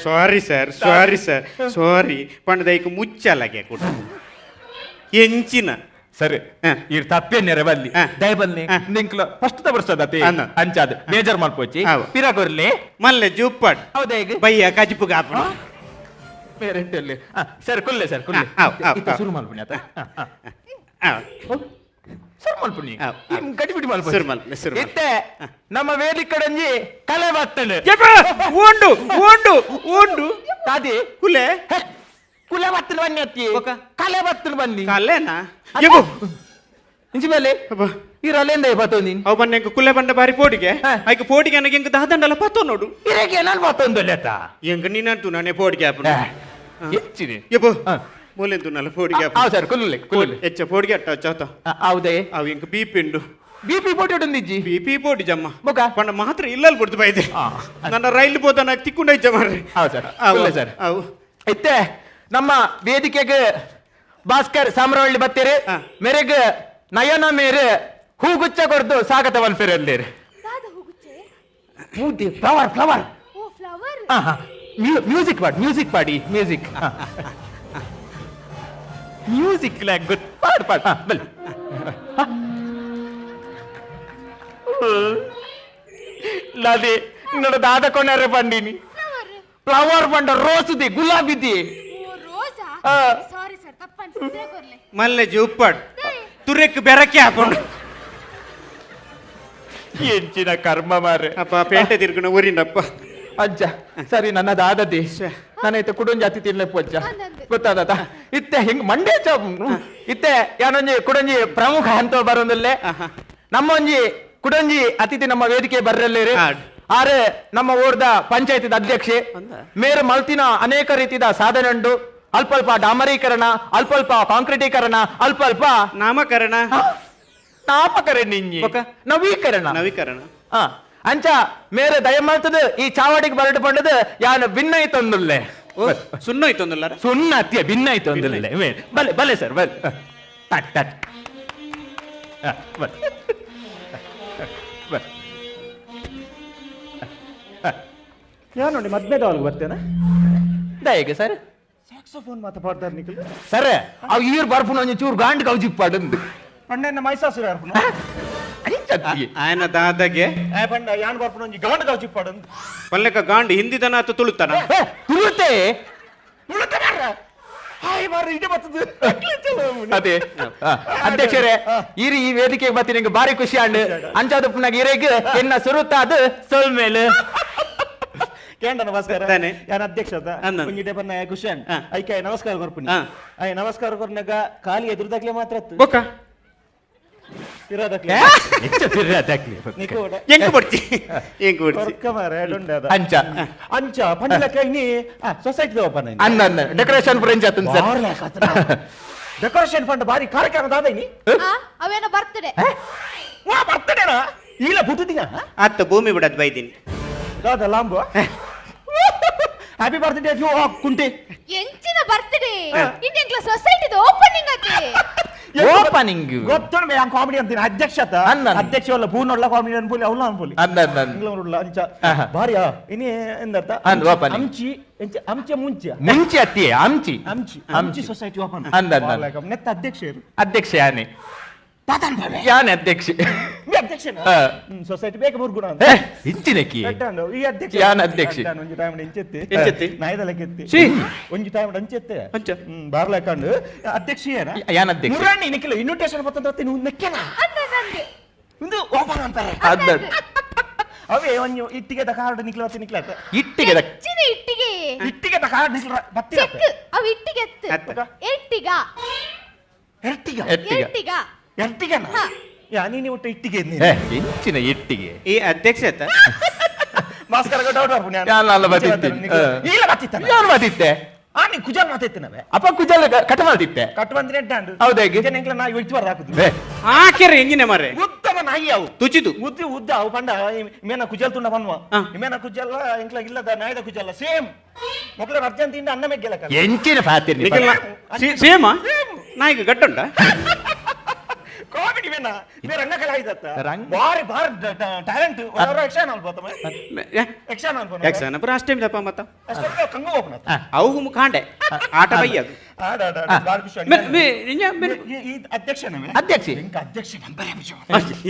sorry sir sorry sir sorry ಪಂಡದೈಕ್ ಮುಚ್ಚಲಗೆ ಕುಡ ಎಂಚಿನ. ಸರಿ. ಹಾ. ಇರ್ ತಪ್ಪೇ ನೆರವಲ್ಲಿ. ಹಾ. ದಯಬಲ್ನಿ. ಹಾ. ನಿಂಕ್ಲ ಫಸ್ಟ್ ವರ್ಷದತಿ. ಅನ್ನ. ಅಂಚಾದ ಬೇಜಾರ್ ಮಲ್ಪೋಚಿ. ಆವ. ಪಿರ ಕೊರ್ಲಿ. ಮಲ್ಲೆ ಜೂಪಾಡ್. ಹೌದಾ ಈಗ? ಬಯ್ಯ ಕಜಿಪು ಕಾಪುಣ. ಪೇರೆಂಟ್ ಅಲ್ಲಿ. ಸರ್ ಕುಲ್ಲೆ ಸರ್, ಕುಲ್ಲೆ. ಆ, ಆವ್, ಆವ್, ಇತ್ತ ಆವ್. ಶುರು ಮಲ್ಪುನಿ ಆತ. ಆ, ಆ. ಆ, ಶುರು ಮಲ್ಪುನಿ. ಆವ್, ಆವ್. ಗಡಿಬಿಡಿ ಮಲ್ಪುನಿ. ಶುರು ಮಲ್ಪುನಿ, ಶುರು ಮಲ್ಪುನಿ. ಇತ್ತೆ ನಮ್ಮ ವೇದಿಕಡಂಜಿ ಕಲೆ ಬರ್ತಂಡು. ಯಪ್ಪ, ಓಂಡು ಓಂಡು ಓಂಡು. ತಾದಿ. ಕುಲೆ. ಹೆ, ಕುಲೆ ಬತ್ತಲು ಬನ್ನಿ ಅತ್ತಿ. ಬೊಕ? ಕಲೆ ಬತ್ತಲು ಬನ್ನಿ. ಕಲೆನಾ ಯಬ್ಬು. ಇಂಚಿ ಮೇಲೆ. ಅಬ್ಬಾ. ಈ ರಲೆಂದ ಬತ್ತೊಂದಿನ್. ಅವು ಬನ್ನ ಎಂಕ್ ಕುಲೆ ಬಂಡ ಬಾರಿ ಪೋಡಿಗೆ. ಹಾ. ಐಕ್ ಪೋಡಿಗೆ ನನಗೆ ಎಂಕ್ ದಾದಂಡಲ ಪತ್ತೋ ನೋಡು. ಇರಗೆ ನಾನು ಬತ್ತೊಂದು ಲೆತ್ತ. ಎಂಕ್ ನೀನಂತು ನಾನೇ ಪೋಡಿಗೆ ಆಪುಂಡು. ಹೆಚ್ಚಿದೆ. ಯಬ್ಬು. ಹಾ. ಮೂಲೆಂತು ನಲ್ಲ ಪೋಡಿಗೆ. ಹೌದು ಸರ್, ಕುಲ್ಲುಲೆ ಕುಲ್ಲುಲೆ. ಹೆಚ್ಚ ಪೋಡಿಗೆ ಅಟ್ಟ ಚಾತ. ಹೌದೇ. ಅವು ಎಂಕ್ ಬಿ ಪಿ ಉಂಡು. ಬಿ ಪಿ ಪೋಟಿ ಉಂಡಿಜ್ಜಿ. ಬಿ ಪಿ ಪೋಡಿ ಜಮ್ಮ. ಬೊಕ? ಪಂಡ ಮಾತ್ರ ಇಲ್ಲಲ್ ಬಿಡ್ದು ಬೈದೆ. ಆ. ನನ್ನ ರೈಲ್ ಬೋದ ನಾಕ್ ತಿಕ್ಕೊಂಡ ಇಜ್ಜ ಮಾರ್ರೆ. ಹೌದು ಸರ್. ಅವು, ಕುಲ್ಲೆ ಸರ್. ಅವು. ಇತ್ತೆ ನಮ್ಮ ವೇದಿಕೆಗೆ ಭಾಸ್ಕರ್ ಸಾಮ್ರವಳ್ಳಿ ಬತ್ತೀರಿ. ಹಾ. ಮೇರೆಗ್ ನಯನ ಮೇರೆ ಹೂಗುಚ್ಚ ಕೊಡ್ದು ಸ್ವಾಗತ ಮಲ್ಪೆರಲ್ಲೇರಿ. ದಾದ ಹೋಗುಚ್ಚೆ? ಮೂತಿ ಫ್ಲವರ್ ಫ್ಲವರ್. ಓ ಫ್ಲವರ್. ಮ್ಯೂಸಿಕ್ ಪಾಡಿ, ಮ್ಯೂಸಿಕ್ ಪಾಡಿ, music music good, ಪಾಡು ಪಾಡು. ಹಾ, ಬಲ್ಲಿ. ಲದೆ ನೋಡ ದಾದ ಕೊನಾರೆ ಬಂದೀನಿ. ಫ್ಲವರ್. ಫ್ಲವರ್ ಬಂಡ ರೋಸ್ the ಗುಲಾಬಿ the. O Rosa. ಆ. ಸಾರಿ ಸರ್, ತಪ್ಪನ್ಸಿದ್ರೆ ಕೊರ್ಲೆ. ಮಲ್ಲೆ ಜೂಪಾಡ್ ತುರೆಕ್ ಬೆರಕೆ ಹಾಕೊಂಡು. ಎಂಚಿನ ಕರ್ಮ ಮಾರೆ. ಅಪ್ಪ ಪೇಂಟೆ ತಿರ್ಗುಣ ಊರಿನಪ್ಪ. ಅಜ್ಜ ಸರಿ, ನನ್ನ ದಾದದಿ ನಾನೈತೆ ಕುಡೊಂಜಿ ಅತಿ ತಿನ್ಲೆಪ್ಪು ಅಜ್ಜ. ಅಂದಂದೆ. ಗೊತ್ತಾದತ ಇತ್ತೆ ಹಿಂಗ್ ಮಂಡೇ ಚ ಇತ್ತೆ ಯಾನೊಂಜಿ ಕುಡೊಂಜಿ ಪ್ರಮುಖ ಹಂತ ಬರೋದಿಲ್ಲೆ. ನಮ್ಮೊಂಜಿ ಕುಡೊಂಜಿ ಅತಿಥಿ ನಮ್ಮ ವೇದಿಕೆ ಬರ್ರಲ್ಲೇರಿ. ಆಡ್. ಆರೆ ನಮ್ಮ ಊರ್ದ ಪಂಚಾಯತಿದ ಅಧ್ಯಕ್ಷೆ. ಮೇರು ಮಲ್ತಿನ ಅನೇಕ ರೀತಿಯ ಸಾಧನೆ ಉಂಡು. ಅಲ್ಪ ಅಲ್ಪ ಡಾಮರೀಕರಣ, ಅಲ್ಪ ಅಲ್ಪ ಕಾಂಕ್ರೀಟೀಕರಣ, ಅಲ್ಪ ಅಲ್ಪ ನಾಮಕರಣ. ನಾಮಕರಣ ಇಂಜಿ. ಬೊಕ? ನವೀಕರಣ. ನವೀಕರಣ. ಆ, ಅಂಚ ಮೇರೆ ದಯಮಾಲ್ತದ ಈ ಚಾವಡಿಗೆ ಬರಡು ಪಂಡದ ಯಾನು ಭಿನ್ನ ತಂದುಲ್ಲೆ. ಓ ಸುಣ್ಣ ಇತ್ತೊಂದಲ್ಲ. ಸುಣ್ಣ ಅತ್ತಿಯ ಭಿನ್ನ ಆಯ್ತು ಅಂದಿಲ್ಲ. ಬಲೆ ಬಲೆ ಸರ್, ಬಲೆ. ತಟ್ ತಟ್. ಆ, ಬಲೆ ಬಲೆ. ಯಾ ನೋಡಿ ಮದ್ಮೆದವಲ್ಗೆ ಬರ್ತೇನೆ. ದಯಗೆ ಸರ್. ಸ್ಯಾಕ್ಸೋಫೋನ್ ಮಾತ ಪಾಡ್ದಾರ ನಿಖಲ್. ಸರ್, ಅವು ಈರ್ ಬರ್ಪುನ ಒಂಜಿ ಚೂರು ಗಾಂಡ್ ಕೌಜಿಕ್ ಪಾಡಂದು. ಪಂಡೆನ ಮೈಸಾಸುರ ಅರ್ಪುನ. ಅಂಚ ಅತ್ತಿಗೆ. ಆಯನ ದಾದಾಗೆ. ಆ ಪಂಡ ಯಾನ್ ಬರ್ಪುನ ಒಂಜಿ ಗಾಂಡ್ ಕೌಜಿಕ್ ಪಾಡಂದು. ಪಲ್ಲೆಕ ಗಾಂಡ್ ಹಿಂದಿದನ ಆತ ತುಳುತನ. ಏ, ತುಳುತೆ. ಹಾಯ್ ಮಾರ್ರೆ, ಇಡೆ ಬರ್ತದೆ. ಅದೇ ಆ, ಅಧ್ಯಕ್ಷರೇ, ಇರಿ ಈ ವೇದಿಕೆಗೆ ಬತ್ತಿ ನಿಂಗೆ ಬಾರಿ ಖುಷಿ ಆಂಡ್ ಅಂಚಾದ ಪುನಗ ಇರೆಗ್ ಎನ್ನ ಸುರುತ ಅದು ಸೊಲ್ಮೇಲೆ. ಕೇಂದ್ರ ನಮಸ್ಕಾರ. ತಾನೆ. ಯಾನ್ ಅಧ್ಯಕ್ಷ ಅದ. ಅಂದ. ಒಂಜಿ ಇಡೆ ಬನ್ನ ಖುಷಿ ಆಂಡ್. ಆ. ಐಕೆ ನಮಸ್ಕಾರ ಕೊರ್ಪುನಿ. ಆ. ಆಯ್ ನಮಸ್ಕಾರ ಕೊರ್ನಾಗ ಖಾಲಿ ಎದುರುದಾಗ್ಲೆ ಮಾತ್ರ ಅತ್ತು. ಬೊಕ? ಇರೋದಾಗ್ಲೆ. ನಿಕೋಡ. ಎಂಕ್ ಬಡ್ಚಿ ಎಂಕ್ ಬಡ್ಚಿ. ಕೊರ್ಕ ಮಾರ್ರೆ, ಎಡುಂಡೆ ಅದ. ಅಂಚ. ಅಂಚ ಪಂಡಲಕ್ಕ ಇನಿ ಸೊಸೈಟಿ ಓಪನ್. ಅನ್ನ ಅನ್ನ ಡೆಕೋರೇಷನ್ ಫ್ರೆಂಚ್ ಆತನ್ sir. Decoration fund ಬಾರಿ ಕಾರ್ಯಕ್ರಮ ದಾದ ಇನಿ. ಆ, ಅವೇನೋ ಬರ್ತಡೆ. ವಾ ಬರ್ತಡೇನಾ ಇಲ್ಲ ಪುಟ್ಟುದಿನ. ಆತ ಭೂಮಿ ಬಿಡದ್ ಬೈದಿನಿ. ದಾದ ಲಾಂಬು happy birthday you ಕುಂಟಿ. ಎಂಚಿನ ಬರ್ತಡೆ? ಇನ್ನೆಂಗ್ಲ ಸೊಸೈಟಿದ ಓಪನಿಂಗ್ ಅತಿ. ಓಪನಿಂಗ್. ಗೊತ್ತುಂಡು ಯಾನ್ ಕಾಮಿಡಿ ಅಂತೀನಿ ಅಧ್ಯಕ್ಷತ. ಅನ್ನ. ಅಧ್ಯಕ್ಷ ಅಲ್ಲ ಪೂರ್ಣ ಕಾಮಿಡಿ ಅನ್ಪೋಲಿ ಅವಲ ಅನ್ಪೋಲಿ. ಅನ್ನ ಅನ್ನ ಅನ್ನ. ಇಂಗ್ಲೂರುಳ್ಳ ಅಂಚ. ಆಹಾ. ಬಾರಿಯಾ ಇನಿ ಎಂದರ್ಥ? ಅಂದ್ opening. ಅಂಚಿ ಎಂಚ ಅಂಚೆ ಮುಂಚೆ. ಮುಂಚೆ ಅತ್ತಿಯೇ ಅಂಚಿ. ಅಂಚಿ ಅಂಚಿ ಸೊಸೈಟಿ ಓಪನ್. ಅಂದ್ ಅಂದ್ ಅಂದ್. ನೆತ್ತ ಅಧ್ಯಕ್ಷರು. ಅಧ್ಯಕ್ಷ ಯಾನೆ ಯಾನೆ ಅಧ್ಯಕ್ಷ. ಅಧ್ಯಕ್ಷನ. ಆ. ಸೊಸೈಟಿ ಬೇಕ ಮುರ್ಗುಣ ಅಂತ. ಏ, ಇಂಚಿನಕ್ಕಿ. ಎಡ್ಡಾಂಡು, ಈ ಅಧ್ಯಕ್ಷ ಯಾನ್ ಅಧ್ಯಕ್ಷೆ? ಎಡ್ಡಾಂಡು, ಒಂಜಿ ಟೈಮ್ ಇಂಚೆತ್ತಿ. ಎಂಚೆತ್ತಿ? ನಾಯ್ದಲಕ್ಕೆತ್ತಿ. ಛೀ. ಒಂಜಿ ಟೈಮ್ ಅಂಚೆತ್ತೆ. ಅಂಚ. ಬಾರ್ಲಕಂಡು ಅಧ್ಯಕ್ಷ ಏನ? ಯಾನ್ ಅಧ್ಯಕ್ಷ? ಮುರಾಣಿ ನಿಖಿಲ ಇನ್ವಿಟೇಷನ್ ಬತ್ತಂತ ನೀವು ನೆಕ್ಕೆನ. ಅಂದಂದೆ. ಇಂದು ಓಪನ್ ಅಂತಾರೆ. ಅದ್ದ. ಅವೇ ಒಂಜಿ ಇಟ್ಟಿಗೆದ ಕಾರ್ಡ್ ನಿಖಿಲ ಬತ್ತಿ ನಿಖಿಲ ಇಟ್ಟಿಗೆ ಹೆಚ್ಚಿನ ಇಟ್ಟಿಗೆ. ಇಟ್ಟಿಗೆದ ಕಾರ್ಡ್ ನಿಖಿಲ ಬತ್ತಿ. ಚೆಕ್ ಅವು ಇಟ್ಟಿಗೆ ಎತ್ತು. ಅತ್ತ. ಎಟ್ಟಿಗ. ಎರ್ಟಿಗ. ಎಟ್ಟಿಗ. ಎಟ್ಟಿಗ. ಎರ್ಟಿಗನ. ಹಾ. ಯಾ ನೀನು ಒಟ್ಟು ಇಟ್ಟಿಗೆ. ಏ, ಇಂಚಿನ ಇಟ್ಟಿಗೆ. ಈ ಅಧ್ಯಕ್ಷ ಆತ. ಭಾಸ್ಕರ ಡೌಟ್ ಬರ್ಪುನಿ. ಯಾನ್ ಅಲ್ಲ ಬತ್ತಿತ್ತಿ. ಇಲ್ಲ ಬತ್ತಿತ್ತ. ಯಾನ್ ಬತ್ತಿತ್ತೆ. ಆ ನೀ ಕುಜಲ್ ಮಾತಾಯ್ತಿನವೆ. ಅಪ್ಪ ಕುಜಲ್ ಕಟ್ ಮಾಡ್ತಿತ್ತೆ. ಕಟ್ ಬಂದ್ರೆ ಎಂಟಾಂಡು. ಹೌದಾ ಹೇಗೆ? ಎಂಕ್ಲ ನಾಯಿ ಒಯ್ತು ಬರ ಹಾಕುದು. ಆಕೆರೆ ಎಂಜಿನ ಮಾರೆ. ಉತ್ತಮ ನಾಯಿ ಅವು. ತುಚಿದು. ಉದ್ದಿ ಉದ್ದ ಅವು ಪಂಡ ಇಮೇನ ಕುಜಲ್ ತುಂಡ ಬನ್ವ. ಇಮೇನ ಕುಜಲ್ಲ ಎಂಕ್ಲ ಇಲ್ಲದ ನಾಯಿದ ಕುಜಲ್ಲ ಸೇಮ್. ಮೊಕ್ಕಲ ಅರ್ಜೆಂಟ್ ತಿಂಡ ಅನ್ನ ಮೆಗ್ಗೆಲ. ಎಂಚಿನ ಫಾತಿರ್. ನಿಖಿಲ್ ಸೇಮ ನಾಯಿಗೆ ಗಡ್ಡುಂಡ. ಕಾಮಿಡಿ ಮೇನ ಮೇ ರಂಗ ಕಲಾವಿದತ್ತ. ಬಾರಿ ಬಾರಿ ಟ್ಯಾಲೆಂಟ್. ಯಕ್ಷಗಾನ ಅನ್ಬೋತಮ್ಮ. ಯಕ್ಷಗಾನ ಅನ್ಬೋದು. ಯಕ್ಷಗಾನ ಪುರ ಅಷ್ಟೇ ದಪ್ಪ ಮತ್ತ. ಅಷ್ಟೇ ಕಂಗು ಹೋಗ್ನ. ಅವು ಮುಖಾಂಡೆ ಆಟ ಬಯ್ಯದು. ಆಡ ಆಡ ಬಾರಿ ಖುಷಿ. ಈ ಅಧ್ಯಕ್ಷನವೇ. ಅಧ್ಯಕ್ಷ. ಎಂಕ ಅಧ್ಯಕ್ಷ ನಂಬರೇ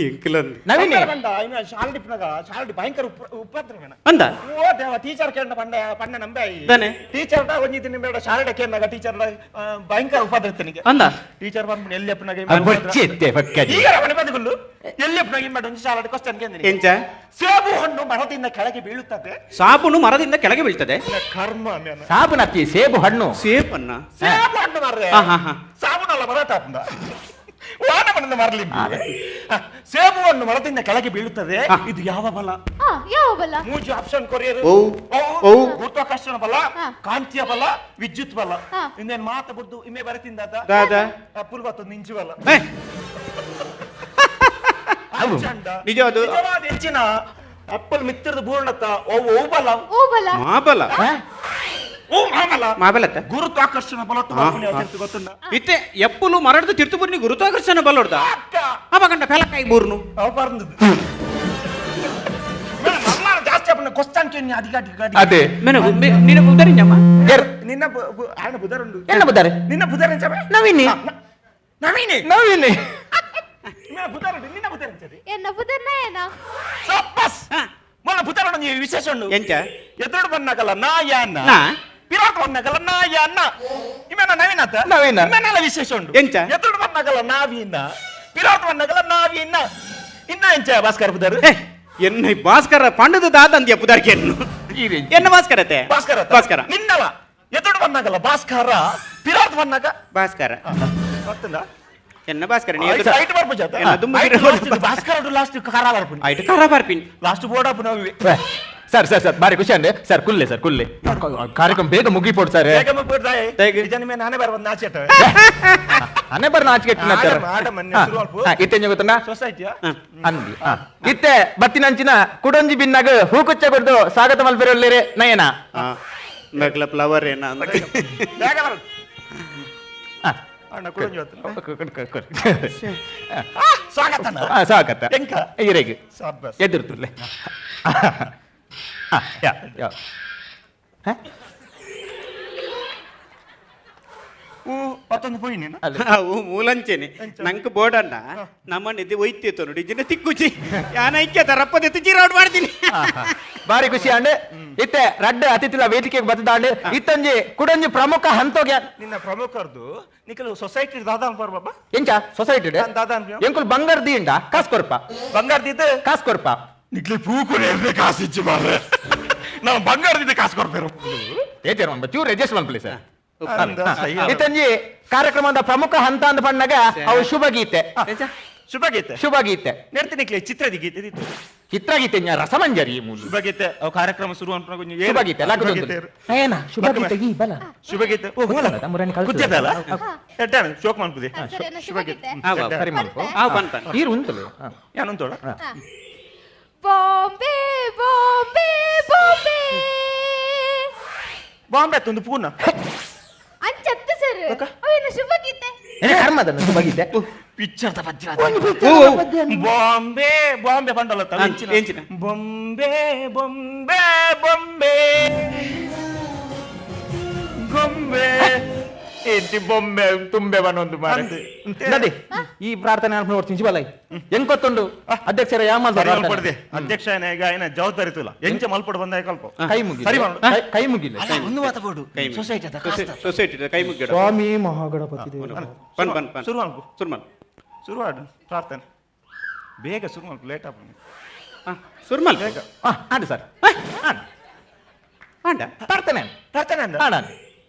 ಎಂಕಲಂದು. ನವೀನ್ ಬಂದ ಇನ್ನ ಶಾಲಡಿ ಪುನಗ ಶಾಲಡಿ ಭಯಂಕರ ಉಪದ್ರವೇನ. ಅಂದ. ಓ ದೇವ ಟೀಚರ್ ಕೇಂದ್ರ ಪಂಡ ಪಂಡ ನಂಬೆ. ತಾನೆ. ಟೀಚರ್ ಡ ಒಂಜಿ ದಿನ ಬೇಡ ಶಾಲಡೆ ಕೇಂದ್ರ ಟೀಚರ್ ಭಯಂಕರ ಉಪದ್ರ ಇತ್ತನಿಗೆ. ಅಂದ. ಟೀಚರ್ ಬಂದ್ಬಿಟ್ಟು ಎಲ್ಲಿ ಅಪ್ಪನಾಗ ಬೊಚ್ಚಿ ಪಕ್ಕದಿ. ಈಗ ಮನೆ ಬದುಕಲ್ಲು ಎಲ್ಲಿ ಅಪ್ಪನಾಗ ಇಮ್ಮ ಒಂಜಿ ಶಾಲಡೆ ಕ್ವಶನ್ ಕೇಂದ್ರ. ಎಂಚ? ಸೇಬು ಹಣ್ಣು ಮರದಿಂದ ಕೆಳಗೆ ಬೀಳುತ್ತದೆ. ಸಾಬೂನು ಮರದಿಂದ ಕೆಳಗೆ ಬೀಳ್ತದೆ. ಕರ್ಮ ಸಾಬೂನ್ ಅತ್ತಿ ಸೇಬು ಹಣ್ಣು. ಸೇಬನ್ನ ಸೇಬು ಹಣ್ಣು ಮಾರ್ರೆ. ಸಾಬೂನಲ್ಲ ಮರ ತಾಪಂದ ವಾನ ಮಣ್ಣು ಮರಲಿ. ಸೇಬು ಹಣ್ಣು ಮರದಿಂದ ಕೆಳಗೆ ಬೀಳುತ್ತದೆ, ಇದು ಯಾವ ಬಲ? ಯಾವ ಬಲ? ಮೂಜಿ ಆಪ್ಷನ್ ಕೊರಿಯರ್. ಗುರುತ್ವಾಕರ್ಷಣ ಬಲ, ಕಾಂತೀಯ ಬಲ, ವಿದ್ಯುತ್ ಬಲ. ಇನ್ನೇನ್ ಮಾತ ಬುಡ್ದು ಇಮ್ಮೆ ಬರತಿಂದ ಪುಲ್ಬತ್ತು ನಿಂಚು ಬಲ. ನಿಜವಾದ ಹೆಚ್ಚಿನ ಅಪ್ಪಲ್ ಮಿತ್ರದ ಬೂರ್ಣತ್ತ ಓ ಬಲ. ಓ ಬಲ. ಮಾಬಲ. ಓ ಮಾಮಲ. ಮಾಬಲತ್ತ ಗುರುತ್ವಾಕರ್ಷಣ ಬಲ ಗೊತ್ತುಂಡ. ಇತ್ತೆ ಎಪ್ಪಲು ಮರಡ್ದು ತಿರ್ತುಬುರ್ನಿ ಗುರುತ್ವಾಕರ್ಷಣ ಬಲ ಹೊಡ್ದ. ಅವ ಕಂಡ ಪೆಲಕಾಯಿ ಬೂರ್ನು. ಅವ ಪರಂದದ್ದು. ಜಾಸ್ತಿ ಅಪ್ಪನ ಕ್ವಶನ್ ಕೇಳಿ ಅಧಿಕಾರಿ. ಅದೇ. ಮೇನ ನಿನ್ನ ಬುದರಿಂಜಮ್ಮ. ನಿನ್ನ ಆಯನ ಬುದರುಂಡು. ಎನ್ನ ಬುದಾರೆ? ನಿನ್ನ ಬುದರಿಂಜಮ್ಮ. ನವೀನಿ. ನವೀನಿ. ನವೀನಿ. ನಿನ್ನ ಬುದರುಂಡು. ನಿನ್ನ ಬುದರಿಂಜದಿ. ಎನ್ನ ಬುದರ್ನ ಏನ? ಸಪ್ಪಸ್. ಮೊನ್ನ ಬುದರುಂಡು ನೀ ವಿಶೇಷ ಉಂಡು. ಎಂಚ? ಎದುರು ಬಂದಾಗಲ್ಲ ನಾ ಯಾನ್ನ. ಪಿರಾಟ್ ಬಂದಾಗಲ್ಲ ನಾ ಯಾನ್ನ. ಇಮೇನ ನವೀನತ? ನವೀನ. ಇಮೇನೆಲ್ಲ ವಿಶೇಷ ಉಂಡು. ಎಂಚ? ಎದುರು ಬಂದಾಗಲ್ಲ ನಾವೀನ. ಪಿರಾಟ್ ಬಂದಾಗಲ್ಲ ನಾವೀನ. ಇನ್ನ ಎಂಚ ಭಾಸ್ಕರ್ ಬುದರು? ಎನ್ನ ಭಾಸ್ಕರ ಪಂಡದ ದಾದಂದ್ಯ ಪುದರ್ಕೆ ಎನ್ನ ಭಾಸ್ಕರತೆ? ಭಾಸ್ಕರ. ಭಾಸ್ಕರ. ನಿನ್ನವ ಎದುರು ಬಂದಾಗಲ್ಲ ಭಾಸ್ಕರ ಪಿರಾಟ್ ಬಂದಾಗ ಭಾಸ್ಕರ. ಗೊತ್ತುಂಡ? ಎನ್ನ ಭಾಸ್ಕರ ನೀ ಐಟ್ ಬರ್ಪು ಜಾತ. ಎನ್ನ ದುಮ್ಮು ಭಾಸ್ಕರ ಲಾಸ್ಟ್ ಖಾರ ಬರ್ಪುನಿ. ಐಟ್ ಖಾರ ಬರ್ಪಿನಿ. ಲಾಸ್ಟ್ ಬೋರ್ಡ್ ಅಪ್ ನಾವಿವೆ. Sir sir sir ಬಾರಿ ಖುಷಿ ಅಂಡೆ ಸರ್. ಕುಲ್ಲೆ ಸರ್ ಕುಲ್ಲೆ. ಕಾರ್ಯಕ್ರಮ ಬೇಗ ಮುಗಿಪೋಡು ಸರ್. ಬೇಗ ಮುಗಿಪೋಡು. ನಿಜ ನಾನೇ ಬರ ಒಂದು ನಾಚೆ. ಅನೇ ಬರ ನಾಚಿಕೆ. ಇತ್ತೆ ಗೊತ್ತನ ಸೊಸೈಟಿಯಾ ಅಂದಿ ಇತ್ತೆ ಬತ್ತಿನಂಚಿನ ಕುಡೊಂಜಿ ಬಿನ್ನಾಗ ಹೂಕುಚ್ಚ ಕೊಡ್ದು ಸ್ವಾಗತ ಮಲ್ಪೆರೊಲ್ಲೇರೆ ನಯನ. ಮೆಗ್ಲ ಫ್ಲವರ್ ಏನ ಸ್ವಾಗತ. ಸ್ವಾಗತ. ಇರೆಗೆ ಎದುರ್ತುಲ್ಲೆ. ಅವು ಮೂಲಂಚೆನೆ ನಂಗೆ ಬೋರ್ಡಣ್ಣ ನಮ್ಮ ನಿದ್ದೆ ಒಯ್ತಿತ್ತು ನೋಡಿ ಜಿನ ತಿಕ್ಕುಚಿ ಯಾನ ಐಕ್ಯತ ರಪ್ಪದೆತ್ತು ಜೀರಾಡ್ ಮಾಡ್ತೀನಿ. ಬಾರಿ ಖುಷಿ ಅಂಡ್ ಇತ್ತೆ ರಡ್ಡ ಅತಿಥಿಲ ವೇದಿಕೆಗೆ ಬತ್ತದಾಂಡ್ ಇತ್ತಂಜಿ ಕುಡಂಜಿ ಪ್ರಮುಖ ಹಂತೋಗ್ಯ ನಿನ್ನ ಪ್ರಮುಖರ್ದು ನಿಖಲು ಸೊಸೈಟಿ ದಾದಾ ಅನ್ಪರ್ ಬಾಬಾ. ಎಂಚ ಸೊಸೈಟಿ ದಾದಾ ಎಂಕುಲ್ ಬಂಗಾರ ದೀಂಡ ಕಾಸ್ ಕೊರ್ಪ. ಬಂಗಾರ ದೀದ ಕಾಸ್ ಕೊರ್ಪ. ನಿಕ್ಲಿ ಪೂ ಕೊರೆ ಕಾಸು ಇಚ್ಚು ಮಾರ್ರೆ. ನಾವು ಬಂಗಾರದಿಂದ ಕಾಸು ಕೊಡ್ಬೇರು. ಏತೇರು ಚೂರು ಅಡ್ಜಸ್ಟ್ ಮನ್ಪಲಿ ಸರ್. ಇತ್ತಂಜಿ ಕಾರ್ಯಕ್ರಮದ ಪ್ರಮುಖ ಹಂತ ಅಂದ ಪಣ್ಣಗ ಅವು ಶುಭಗೀತೆ. ಶುಭಗೀತೆ. ಶುಭಗೀತೆ ನೆಡ್ತೀನಿ ಚಿತ್ರದ ಗೀತೆ. ಚಿತ್ರಗೀತೆ ರಸಮಂಜರಿ ಶುಭಗೀತೆ ಅವು ಕಾರ್ಯಕ್ರಮ ಶುರು ಅನ್ಪನ ಶುಭಗೀತೆ ಏನ ಶುಭಗೀತೆ ಈ ಬಲ ಶುಭಗೀತೆ ಓ ಬಲ ಕುತ್ತಿದಲ್ಲ ಎಟ್ಟಾಣ ಶೋಕ್ ಮನ್ಪುದೆ ಶುಭಗೀತೆ ಸರಿ ಮನ್ಪು ಆ ಬನ್ ಬನ್ ಈರು ಉಂಟು ಯಾನುಂತೋಳ. ಬಾಂಬೆ ಬಾಂಬೆ ಬಾಂಬೆ ಬಾಂಬೆ ತಂದು ಪೂರ್ಣ ಅಂಚತ್ತು ಸರ್ ಅವೇನು ಶುಭಗೀತೆ ಕರ್ಮದ ಶುಭಗೀತೆ ಪಿಕ್ಚರ್ ಬಾಂಬೆ ಬಾಂಬೆ ಬಂಡಲ ಬೊಂಬೆ ಬೊಂಬೆ ಬೊಂಬೆ ಗೊಂಬೆ ఏంటి బొమ్మె తుంబೆ ಬನ್ನೊಂದು ಮಾರೆ ನದಿ ಈ ಪ್ರಾರ್ಥನೆ ನೋಡ್ತೀನಿ ಶಿವಲೈ ಹೆಂಗ್ ಗೊತ್ತುಂಡು ಅಧ್ಯಕ್ಷರ ಮಲ್ಪಡ್ದೆ ಅಧ್ಯಕ್ಷ ಏನ ಜವಾಬ್ದಾರಿ ತುಲ ಎಂಚ ಮಲ್ಪಡ್ ಬಂದ ಕಲ್ಪ ಕೈ ಮುಗಿ ಸರಿ ಕೈ ಮುಗಿಲ್ಲ ಒಂದು ಮಾತಾಡು ಸೊಸೈಟಿ ಸೊಸೈಟಿ ಕೈ ಮುಗಿಡ ಸ್ವಾಮಿ ಮಹಾಗಣಪತಿ ದೇವ ಬನ್ ಬನ್ ಬನ್ ಶುರು ಮಾಡ್ಕು ಶುರು ಮಾಡು ಶುರು ಮಾಡು ಪ್ರಾರ್ಥನೆ ಬೇಗ ಶುರು ಮಾಡ್ಕು ಲೇಟ್ ಆಪು ಶುರು ಮಾಡು ಬೇಗ ಆಡು ಸರ್ ಆಂಡ ಪ್ರಾರ್ಥನೆ ಪ್ರಾರ್ಥನೆ ಅಂದ ಆಡ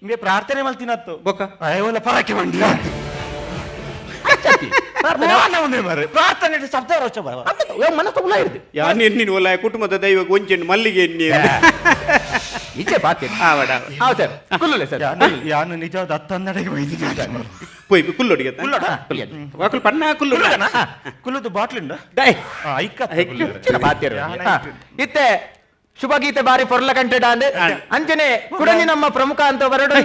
ನಿಮಗೆ ಪ್ರಾರ್ಥನೆ ಮಲ್ತಿನತ್ತು ಬೊಕ್ಕ ಅಯ್ಯೋಲ ಪರಕೆ ಬಂಡಿ ಪ್ರಾರ್ಥನೆ ಶಬ್ದ ಮನಸ್ಸು ಉಲ್ಲ ಇರ್ದು ಯಾನ್ ಎನ್ನಿನ ಒಲ್ಲ ಕುಟುಂಬದ ದೈವ ಒಂಚೆಂಡು ಮಲ್ಲಿಗೆ ಎನ್ನಿ ಇಚ್ಚೆ ಪಾತೆ ಆವಡ ಹಾಂ ಸರ್ ಕುಲ್ಲುಲೆ ಸರ್ ಯಾನು ನಿಜವಾದ ಹತ್ತೊಂದಡೆಗೆ ಒಯ್ದಿದ್ದೀನಿ ಪೋಯ್ ಕುಲ್ಲೊಡಿಗೆ ಕುಲ್ಲೊಡ? ವಾಕುಲ್ ಪನ್ನ ಕುಲ್ಲು ಕುಲ್ಲುದು ಬಾಟ್ಲಿಂಡ ಡೈ ಐಕ ಪಾತಿರು ಇತ್ತೆ ಶುಭಗೀತೆ ಬಾರಿ ಪೊರ್ಲ ಕಂಟೆಡ ಅಂದೆ ಅಂಚನೆ ಕುಡಂಜಿ ನಮ್ಮ ಪ್ರಮುಖ ಅಂತ ಬರಡು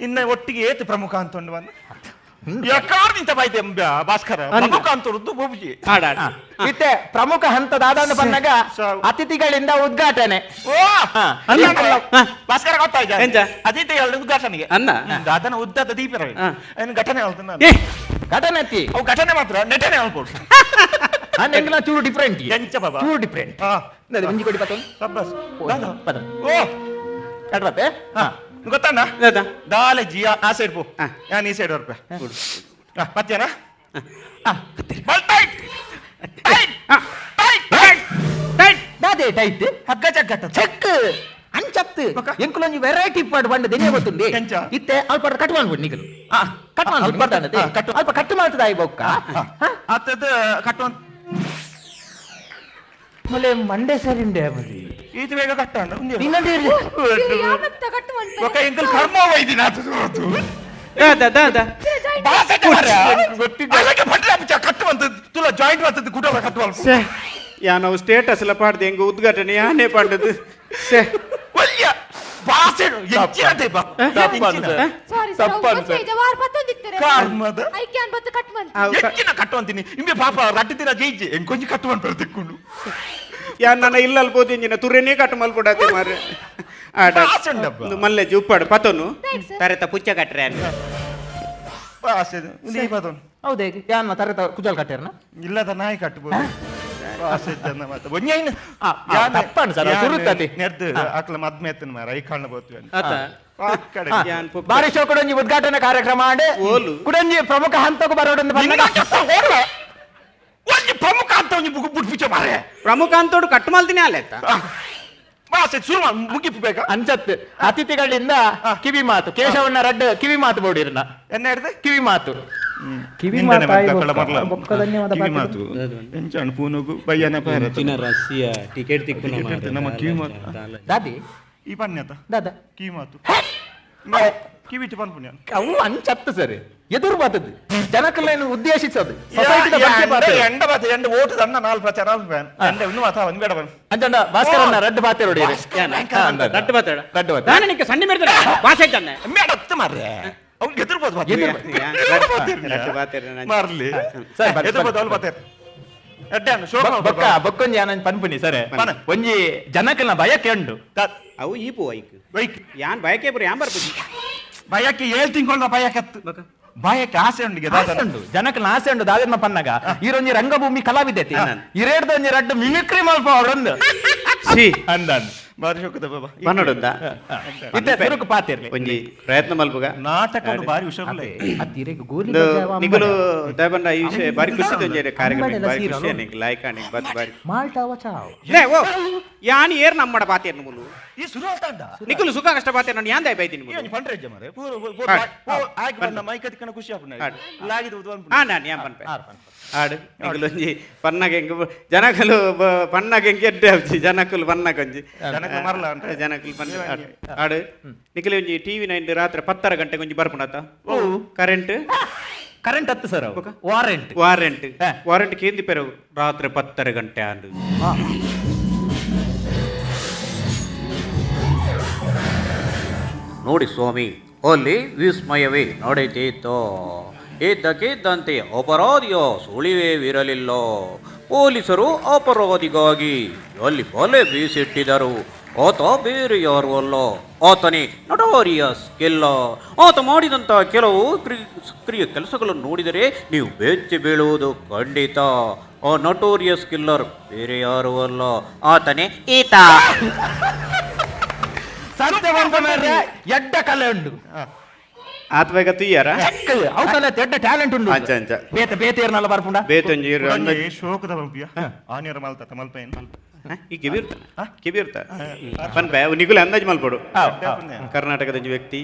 ಇನ್ನ ಒಟ್ಟಿಗೆ ಏತು ಪ್ರಮುಖ ಅಂತ ಉಂಡು ಬಂದು ಯಕಾರ್ದಿಂತ ಬಾಯ್ತೆ ಭಾಸ್ಕರ ಪ್ರಮುಖ ಅಂತ ಉರ್ದು ಬೊಬ್ಜಿ ಆಡ ಆಡ. ಇತ್ತೆ ಪ್ರಮುಖ ಹಂತದಾದ ಬಂದಾಗ ಅತಿಥಿಗಳಿಂದ ಉದ್ಘಾಟನೆ ಓ ಭಾಸ್ಕರ ಗೊತ್ತಾಯ್ತಾ ಎಂತ? ಅತಿಥಿಗಳ ಉದ್ಘಾಟನೆಗೆ ಅನ್ನ? ಅದನ್ನ ಉದ್ದದ ದೀಪ ಹಾ. ಏನು ಘಟನೆ ಹೇಳ್ತಾನೆ ನಾನು. ಏ ಘಟನೆ ಅತ್ತಿ ಅವು ಘಟನೆ ಮಾತ್ರ ನಟನೆ ಹೇಳ್ಬೋದು ಎಂಕಲ ಚೂರು ಡಿಫ್ರೆಂಟ್ ಎಂಚ ಬಾಬಾ? ಚೂರು ಡಿಫ್ರೆಂಟ್ ಹಾ. ಒಂಜಿ ಕೊಡಿ ಪತ್ತೊಂದು ಸಬ್ಬಸ್. ಓ, ದಾದ? ಪದ. ಓ ಕಟ್ಬತ್ತೆ ಹಾ ಗೊತ್ತಣ್ಣ ದಾದ? ದಾಲೆ ಜಿಯಾ ಆ ಸೈಡ್ ಪೋ ಹಾ. ನಾನು ಈ ಸೈಡ್ ಬರ್ಪೆ ಮತ್ತೇನ ಬಲ್ tight tight tight tight tight ದಾದೆ ಟೈಟ್ ಹಗ್ಗ ಜಗ್ಗಟ್ಟ ಚೆಕ್ ಅಂಚತ್ತು ಎಂಕುಲೊಂಜಿ ವೆರೈಟಿ ಪಾಡ್ ಬಂಡ ದೆನೆ ಗೊತ್ತುಂಡಿ ಎಂಚ? ಇತ್ತೆ ಅಲ್ಪ ಕಟ್ ಮಾಡ್ಬಿಡು ನಿಗಲು ಕಟ್ ಮಾಡ್ಬಿಡು ಬರ್ತಾನತೆ ಕಟ್. ಅಲ್ಪ ಕಟ್ ಮಾಡ್ತದ ಈ ಬೊಕ್ಕ ಆತದ ಕಟ್ಟುವಂತ ಮೊಲೆ ಮಂಡೆ ಸರಿಂಡೆ ಬದಿ ಈತ ಬೇಗ ಕಟ್ಟಂಡ ಯಾವತ್ತ ಕಟ್ಟು ಒಕ್ಕ ಎಂಕಲ್ ಕರ್ಮ ವೈದಿನ ಆತದ ದಾದ ದಾದ ಕಟ್ಟುವಂತ ತುಲ ಜಾಯಿಂಟ್ ಬರ್ತದೆ ಗುಡ ಕಟ್ಟುವ ಸೆ ಯಾನವು ಸ್ಟೇಟಸ್ ಎಲ್ಲ ಪಾಡ್ದೆ ಹೆಂಗ ಉದ್ಘಾಟನೆ ಯಾನೇ ಪಾಡ್ದದ್ದು ಸೆ ಒಳ್ಳೆಯ ಭಾಷೆ ಹೆಚ್ಚಿನತೆ ಬಾ ಸಾರಿ ಸರ್ ಗೊತ್ತೈತೆ ವಾರ ಪತ್ತೊಂದಿತ್ತಾರೆ ಕರ್ಮದ. ಐಕ್ಯಾನ್ ಬತ್ತು ಕಟ್ ಮಂತ್ ಅವು ಕ- ಹೆಚ್ಚಿನ ಕಟ್ಟುವಂತೀನಿ ಇಂಬೆ ಪಾಪ ರಟ್ಟು ದಿನ ಜಯಿಜಿ ಎಂಕೊಂಚ ಕಟ್ಟುವಂತ ತಿಕ್ಕೊಂಡು ಯಾನ್ ನನ್ನ ಇಲ್ಲಲ್ ಬೋದಿಂಜಿನ ತುರೆನೇ ಕಟ್ಟು ಮಲ್ಪಡಾತೆ ಮಾರ್ರೆ ಆಡ ಭಾಷೆ ಉಂಡಪ್ಪ. ಒಂದು ಮಲ್ಲೆ ಜುಪ್ಪಾಡು ಪತನು Thanks, sir. ತರೆತ ಪುಚ್ಚ ಕಟ್ರೆ ಅನ್ನ ಭಾಷೆ ಒಂದು ಈ ಪದವನ್ನು ಹೌದೇ ಯಾನ್ ತರತ ಕುಜಲ್ ಕಟ್ಟೇರ್ನ ಇಲ್ಲದ ನಾಯಿ ಕಟ್ಟಬಹುದು ಭಾಷೆ ಇದ್ದನ್ನ ಮಾತ ಒಂಜೈನ್ ಆ, ಆ, ತಪ್ಪಂಡು ಸರ್, ಅದು ಸುರುತ್ತತಿ. ನೆರ್ದು ಆಕಲ ಮದ್ಮೆ ಎತ್ತನ ಮಾರ I ಕಾಣ ಬೋತ್ವೆ ಆತ ಆ ಕಡೆ ಯಾನ್ ಪುಪ್ಪ. ಬಾರಿ ಶೋ ಕುಡಂಜಿ ಉದ್ಘಾಟನೆ ಕಾರ್ಯಕ್ರಮ ಆಂಡ್ ಓಲು. ಕುಡಂಜಿ ಪ್ರಮುಖ ಹಂತಕ್ಕೂ ಬರೋಡೊಂದು ಬಂದಾಗ ಒಂಜಿ ಪ್ರಮುಖ ಅಂತ ಒಂಜಿ ಬುಕ್ ಬುಡ್ಪಿಚ ಮಾರೆ ಪ್ರಮುಖ ಅಂತೋಡು ಕಟ್ಟು ಮಲ್ದಿನಿ ಅಲ್ಲೆತ್ತ ಭಾಷೆ ಶುರು ಮುಗಿಪು ಬೇಗ ಅಂಚತ್ ಅತಿಥಿಗಳಿಂದ ಕಿವಿ ಮಾತು ಕೇಶವಣ್ಣ ರಡ್ಡ್ ಕಿವಿ ಮಾತು ಬೋಡಿರ್ನ ಎನ್ನ ಹಿಡ್ದೆ ಕಿವಿ ಮಾತು ಕಿವಿ ನಿಂದನೆ ಮಾತಾಯಿ ಮತ್ತೆ ಬೊಕ್ಕ. ಮರ್ಲ. ಬೊಕ್ಕ ಧನ್ಯವಾದ ಕಿವಿ ಪಾತ್ರೆ. ಮಾತು ಎಂಚಾಣ್ ಪೂನುಗು ಬಯ್ಯನ ಪಾರ ರಸ್ಸಿಯ ಟಿಕೆಟ್ ತಿಕ್ಕು ನಮ್ಮ ಕಿವಿ ಮಾತು ದಾದಿ ಈ ಪನ್ಯತ ದಾದ ಕಿವಿ ಮಾತು ಕಿವಿಟ್ಟು ಪನ್ಪುಣ್ಯ ಅವು ಅಂಚತ್ತು ಸರ್ ಎದುರು ಬಾತದ್ದು ಜನಕಲ್ಲೇನು ಉದ್ದೇಶಿಸೋದು ಸೊಸೈಟಿದ ಬಗ್ಗೆ ಬಾತದು. ಎಂಡ ಬಾತ ಎಂಡ ಓಟು ದಣ್ಣ ನಾಲ್ ಪ್ರಚಾರ ಎಂಡ ಇನ್ನು ಮಾತಾ ಒಂದು ಬೇಡ ಬನ್ ಅಂಚಂಡ ಭಾಸ್ಕರನ್ನ ರಡ್ಡ್ ಬಾತೆ ನೋಡಿ ರಡ್ಡು ಬಾತಾಡ ರಡ್ಡು ಬಾತೆ. ನಾನು ನಿಕ್ಕೆ ಸಣ್ಣ ಮೇರ್ದ ಭಾಷೆ ಇದ್ದಾನೆ ಮೇಡ ಮಾರ್ರೆ ಅವ್ನು ಎದುರ್ಬೋದು ಬಾತೆ. ರಡ್ಡು ಬಾತೆ ನಾನು. ಮಾರ್ಲಿ ಸರಿ, ಬರ್ರಿ, ಎದುರ್ಬೋದು ಅವ್ಳು ಬಾತೆ ಎಡ್ಡೆ ಅಣ್ಣ, ಶೋಕ ಮಾಡ್ಬೋದು. ಬೊಕ್ಕ ಬೊಕ್ಕೊಂಜಿ ಆನಂದ್ ಪನ್ಪುನಿ ಸರ್ ಪನ. ಒಂಜಿ ಜನಕಲ್ನ ಬಯಕೆ ಉಂಡು ಅವು ಈ ಪೂ ಐಕ್ ಬೈಕ್ ಯಾನ್ ಬಯಕೆ ಬರ ಯಾನ್ ಬರ್ಪುಜಿ ಬಯಕೆ ಏಳ್ ತಿಂಗಳ ಬಯಕತ್ತು ಬಯಕೆ ಆಸೆ ಉಂಡಿಗೆ ಆಸೆ ಉಂಡು ಜನಕಲ್ನ ಆಸೆ ಉಂಡು ದಾದಮ್ಮ ಪನ್ನಗ ಈರೊಂಜಿ ರಂಗಭೂಮಿ ಕಲಾವಿದೆತಿ ಇರೇಡ್ದ ಒಂಜಿ ರಡ್ಡು ಮಿಮಿಕ್ರಿ ಮಲ್ಪ ಅವರೊಂದು ಸಿ ಅಂದನ್ ಬಾರಿ ಶೋಕದ ಬಾಬಾ ಪನ್ನಡುಂದ ಇತ್ತೆ ತುರುಕು ಪಾತಿರ್ಲಿ ಒಂಜಿ ಪ್ರಯತ್ನ ಮಲ್ಪುಗ ನಾಟಕ ಬಾರಿ ಹುಷಾರಲ್ಲ ಅತ್ತಿರೆಗ್ ಗೋಲಿ ಇಂದು ಬಜಾವ ಅಂಬಡ. ನಿಕುಲು ದಯಬಂಡ ಈ ವಿಷಯ ಬಾರಿ ಖುಷಿ ತೊಂಜೆ ಕಾರ್ಯಕ್ರಮ ಅಂಬಡೆಲ ಬಾರಿ ಸೀರಲು. ಖುಷಿ ನಿಂಗೆ ಲಾಯ್ಕ ನಿಂಗೆ ಬತ್ ಬಾರಿ ಮಾಲ್ಟಾವ ಚಾವ್ ಲೇ ಓ ಯಾನ್ ಏರ್ ನಮ್ಮಡ ಪಾತೇರ್ನು ಮುಲು ಈ ಸುರು ಹೇಳ್ತಾ ನಿಕುಲು ಸುಖ ಕಷ್ಟ ಪಾತೇರ್ ನಾನು ಯಾನ್ ದಯ ಬೈತೀನಿ ಮುಲು ಏನು ಫಂಡ್ರೇಜ್ ಮಾರೆ ಪೂರ ಹಾಡು. ಆಯ್ಕೆ ಬಂದ ಮೈಕ್ ಅದಿಕ್ಕನ ಖುಷಿ ಆಪುನ ಹಾಡು. ಲಾಗಿದ ಉದ್ವನ್ ಹಾ ನಾನು ಯಾನ್ ಪನ್ಪೆ ಆಡು ನಿಕುಲು ಒಂಜಿ ಪನ್ನಾಗ ಹೆಂಗ್ ಜನಕಲು ಪನ್ನಾಗ ಹೆಂಗ್ ಎಡ್ಡೆ ಆವ್ಜಿ ಜನಕುಲು ಪನ್ನಾಗ ಒಂಜಿ ಜನಕುಲು ಮರಲ ಅಂಟ. ಜನಕುಲು ಪನ್ನ ಆಡು. ಆಡು ನಿಕುಲು ಒಂಜಿ ಟಿವಿ ನೈನ್ ರಾತ್ರಿ 10 ಗಂಟೆಗೆ ಒಂಜಿ ಬರ್ಪುಣತ ಕರೆಂಟ್ ಕರೆಂಟ್ ಹತ್ತು sir warrant warrant ಹಾ. ವಾರೆಂಟ್ ಕೇಂದಿ ಪೆರವು ರಾತ್ರಿ 10 ಗಂಟೆ ಆಂಡು ನೋಡಿ ಸ್ವಾಮಿ ಅಲ್ಲಿ ವಿಸ್ಮಯವೇ ನಡೆದಿತ್ತು. ಇದ್ದಕ್ಕಿದ್ದಂತೆ ಅಪರಾಧಿಯ ಸುಳಿವೇವಿರಲಿಲ್ಲ. ಪೊಲೀಸರು ಅಪರಾಧಿಗಾಗಿ ಅಲ್ಲಿ ಬಲೆ ಬೀಸಿಟ್ಟಿದ್ದರು. ಆತ ಬೇರೆ ಯಾರು ಅಲ್ಲ, ಆತನೇ ನಟೋರಿಯಸ್ ಕಿಲ್ಲ. ಆತ ಮಾಡಿದಂಥ ಕೆಲವು ಕ್ರಿಯ ಕೆಲಸಗಳನ್ನು ನೋಡಿದರೆ ನೀವು ಬೆಚ್ಚಿ ಬೀಳುವುದು ಖಂಡಿತ. ಆ ನಟೋರಿಯಸ್ ಕಿಲ್ಲರ್ ಬೇರೆ ಯಾರು ಅಲ್ಲ, ಆತನೇ ಈತ. ಸತ್ಯ ಪನ್ಪುನ ಎಡ್ಡ ಕಲೆ ಉಂಡು ಆತ್ಬೇಗ ತುಯ್ಯಾರ ಚೆಕ್ ಅವು ಕಲೆ ಎಡ್ಡ ಟ್ಯಾಲೆಂಟ್ ಉಂಡು ಅಂಚ ಅಂಚ. ಬೇತೆ ಬೇತೆ ಏರ್ನಲ್ಲ ಬರ್ಪುಂಡ ಬೇತೊಂಜಿ ಇರು ಅಂದಾಜ್ ಶೋಕದ ಬಂಪಿಯ ಆನಿಯರ ಮಲ್ತ ಮಲ್ಪೇನ್ ಈ ಕಿಬಿರ್ತಾನೆ ಕಿಬಿರ್ತ ಪನ್ಪೆ ನಿಗುಲೆ ಅಂದಾಜು ಮಲ್ಪಡು. ಕರ್ನಾಟಕದ ವ್ಯಕ್ತಿ,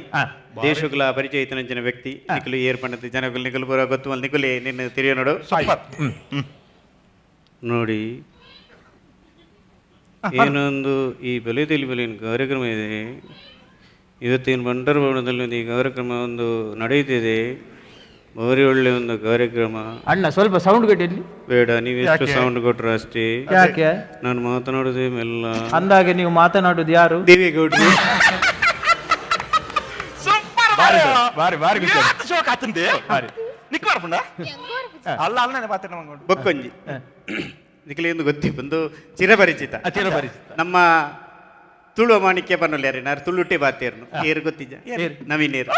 ದೇಶಗಳ ಪರಿಚಯಿತನಂಚಿನ ವ್ಯಕ್ತಿ ನಿಕುಲು ಏರ್ ಪಂಡದ ಜನಗಳು ನಿಕುಲು ಬರೋ ಗೊತ್ತು ಮಲ್ ನಿಕುಲೆ ನಿನ್ನ ತಿರಿಯ ನೋಡು. ನೋಡಿ ಏನೊಂದು ಈ ಬೆಲೆ ತಿಳಿಬಲಿನ ಕಾರ್ಯಕ್ರಮ ಇದೆ. ಇವತ್ತಿನ ಬಂಟರ ಭವನದಲ್ಲಿ ಒಂದು ಈ ಕಾರ್ಯಕ್ರಮ ಒಂದು ನಡೆಯುತ್ತಿದೆ. ಭಾರಿ ಒಳ್ಳೆ ಒಂದು ಕಾರ್ಯಕ್ರಮ. ಅಣ್ಣ ಸ್ವಲ್ಪ ಸೌಂಡ್ ಗಟ್ಟಿ ಬೇಡ, ನೀವು ಎಷ್ಟು ಸೌಂಡ್ ಕೊಟ್ಟರು ಅಷ್ಟೇ. ಯಾಕೆ ನಾನು ಮಾತನಾಡುದೇ ಮೆಲ್ಲ. ಅಂದಾಗೆ ನೀವು ಮಾತನಾಡುದು ಯಾರು? ದೇವೇಗೌಡರು. ಬೊಕ್ಕೊಂಜಿ ನಿಖಿಲ ಎಂದು ಗೊತ್ತಿ ಬಂದು ಚಿರಪರಿಚಿತ ನಮ್ಮ ತುಳು ಮಾಣಿಕ್ಯ ಪನ್ನುಲ್ಯಾರಿ ನಾರು ತುಳುಟೆ ಬಾತೇರ್ನು ಏರು ಗೊತ್ತಿಜ ನವೀನೇರು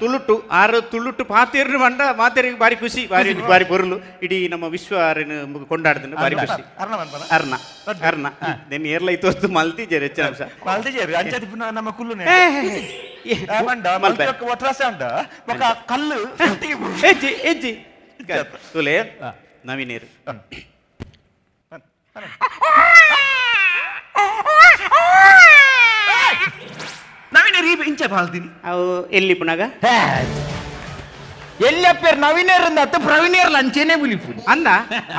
ತುಳುಟು ಆರು ತುಳುಟು ಪಾತೇರ್ನು ಬಂಡ ಮಾತೇರಿಗೆ ಭಾರಿ ಖುಷಿ, ಭಾರಿ ಭಾರಿ ಬೊರುಲು. ಇಡೀ ನಮ್ಮ ವಿಶ್ವ ಆರೇನು ಕೊಂಡಾಡ್ದನು ಭಾರಿ ಖುಷಿ. ಅರ್ಣ ಅರ್ಣ ನಿನ್ನ ಏರ್ಲ ಇತ್ತು ಮಲ್ತಿಜೇರು ಹೆಚ್ಚಿನ ಅಂಶ ನಮ್ಮ ಕುಲ್ಲು ಕಲ್ಲು ಎಜ್ಜಿ ಎಜ್ಜಿ ತುಲೆ ನವೀನೇರು. ನವೀನ ಇಂಚೆ ಅವು ಎಲ್ಲಿ ಪುನಗ ಎಲ್ಲಪ್ಪೇರ್ ನವೀನೇರ್ ಅಂದ ಪ್ರವೀಣೇರ್ ಲಂಚೇನೆ ಬುಲಿಪು ಅಂದ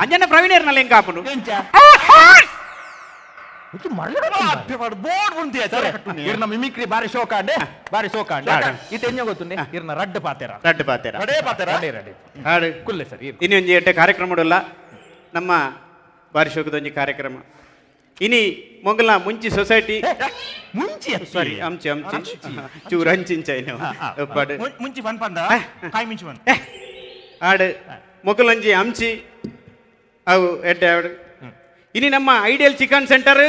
ಅಂಜನ ಪ್ರವೀಣೇರ್ನಲ್ಲ ಹೆಂಗ ಕಾಪುನು ಬೋರ್ಡ್ ಉಂಟು ಇರ್ನ ಮಿಮಿಕ್ರಿ ಬಾರಿ ಶೋಕಾಂಡೆ ಬಾರಿ ಶೋಕಾಂಡೆ ಇತ್ತೆ ಎಂಜ ಗೊತ್ತುಂಡೆ ಇರ್ನ ರಡ್ಡು ಪಾತೆರ ರಡ್ಡು ಪಾತೆರ ರಡೇ ಪಾತೆರ ರಡೆ ಹಾಡು ಕುಲ್ಲೆ ಸರ್. ಇನ್ನೊಂದು ಎಡ್ಡೆ ಕಾರ್ಯಕ್ರಮ ನಮ್ಮ ಬಾರಿ ಶೋಕದೊಂಜಿ ಕಾರ್ಯಕ್ರಮ. ಇನಿ ಮೊಗಲ ಮುಂಚಿ ಸೊಸೈಟಿ ಮುಂಚಿ ಸಾರಿ ಅಂಚಿ ಅಂಚಿ ಚೂರು ಅಂಚಿಂಚ ಒಪ್ಪಾಡು ಮುಂಚಿ ಪಂದ ಕಾಯಿ ಮುಂಚಿ ಬನ್ ಆಡು ಮೊಗಲಂಜಿ ಅಂಚಿ ಅವು ಎಡ್ಡೆ ಆಡು. ಇನಿ ನಮ್ಮ ಐಡಿಯಲ್ ಚಿಕನ್ ಸೆಂಟರ್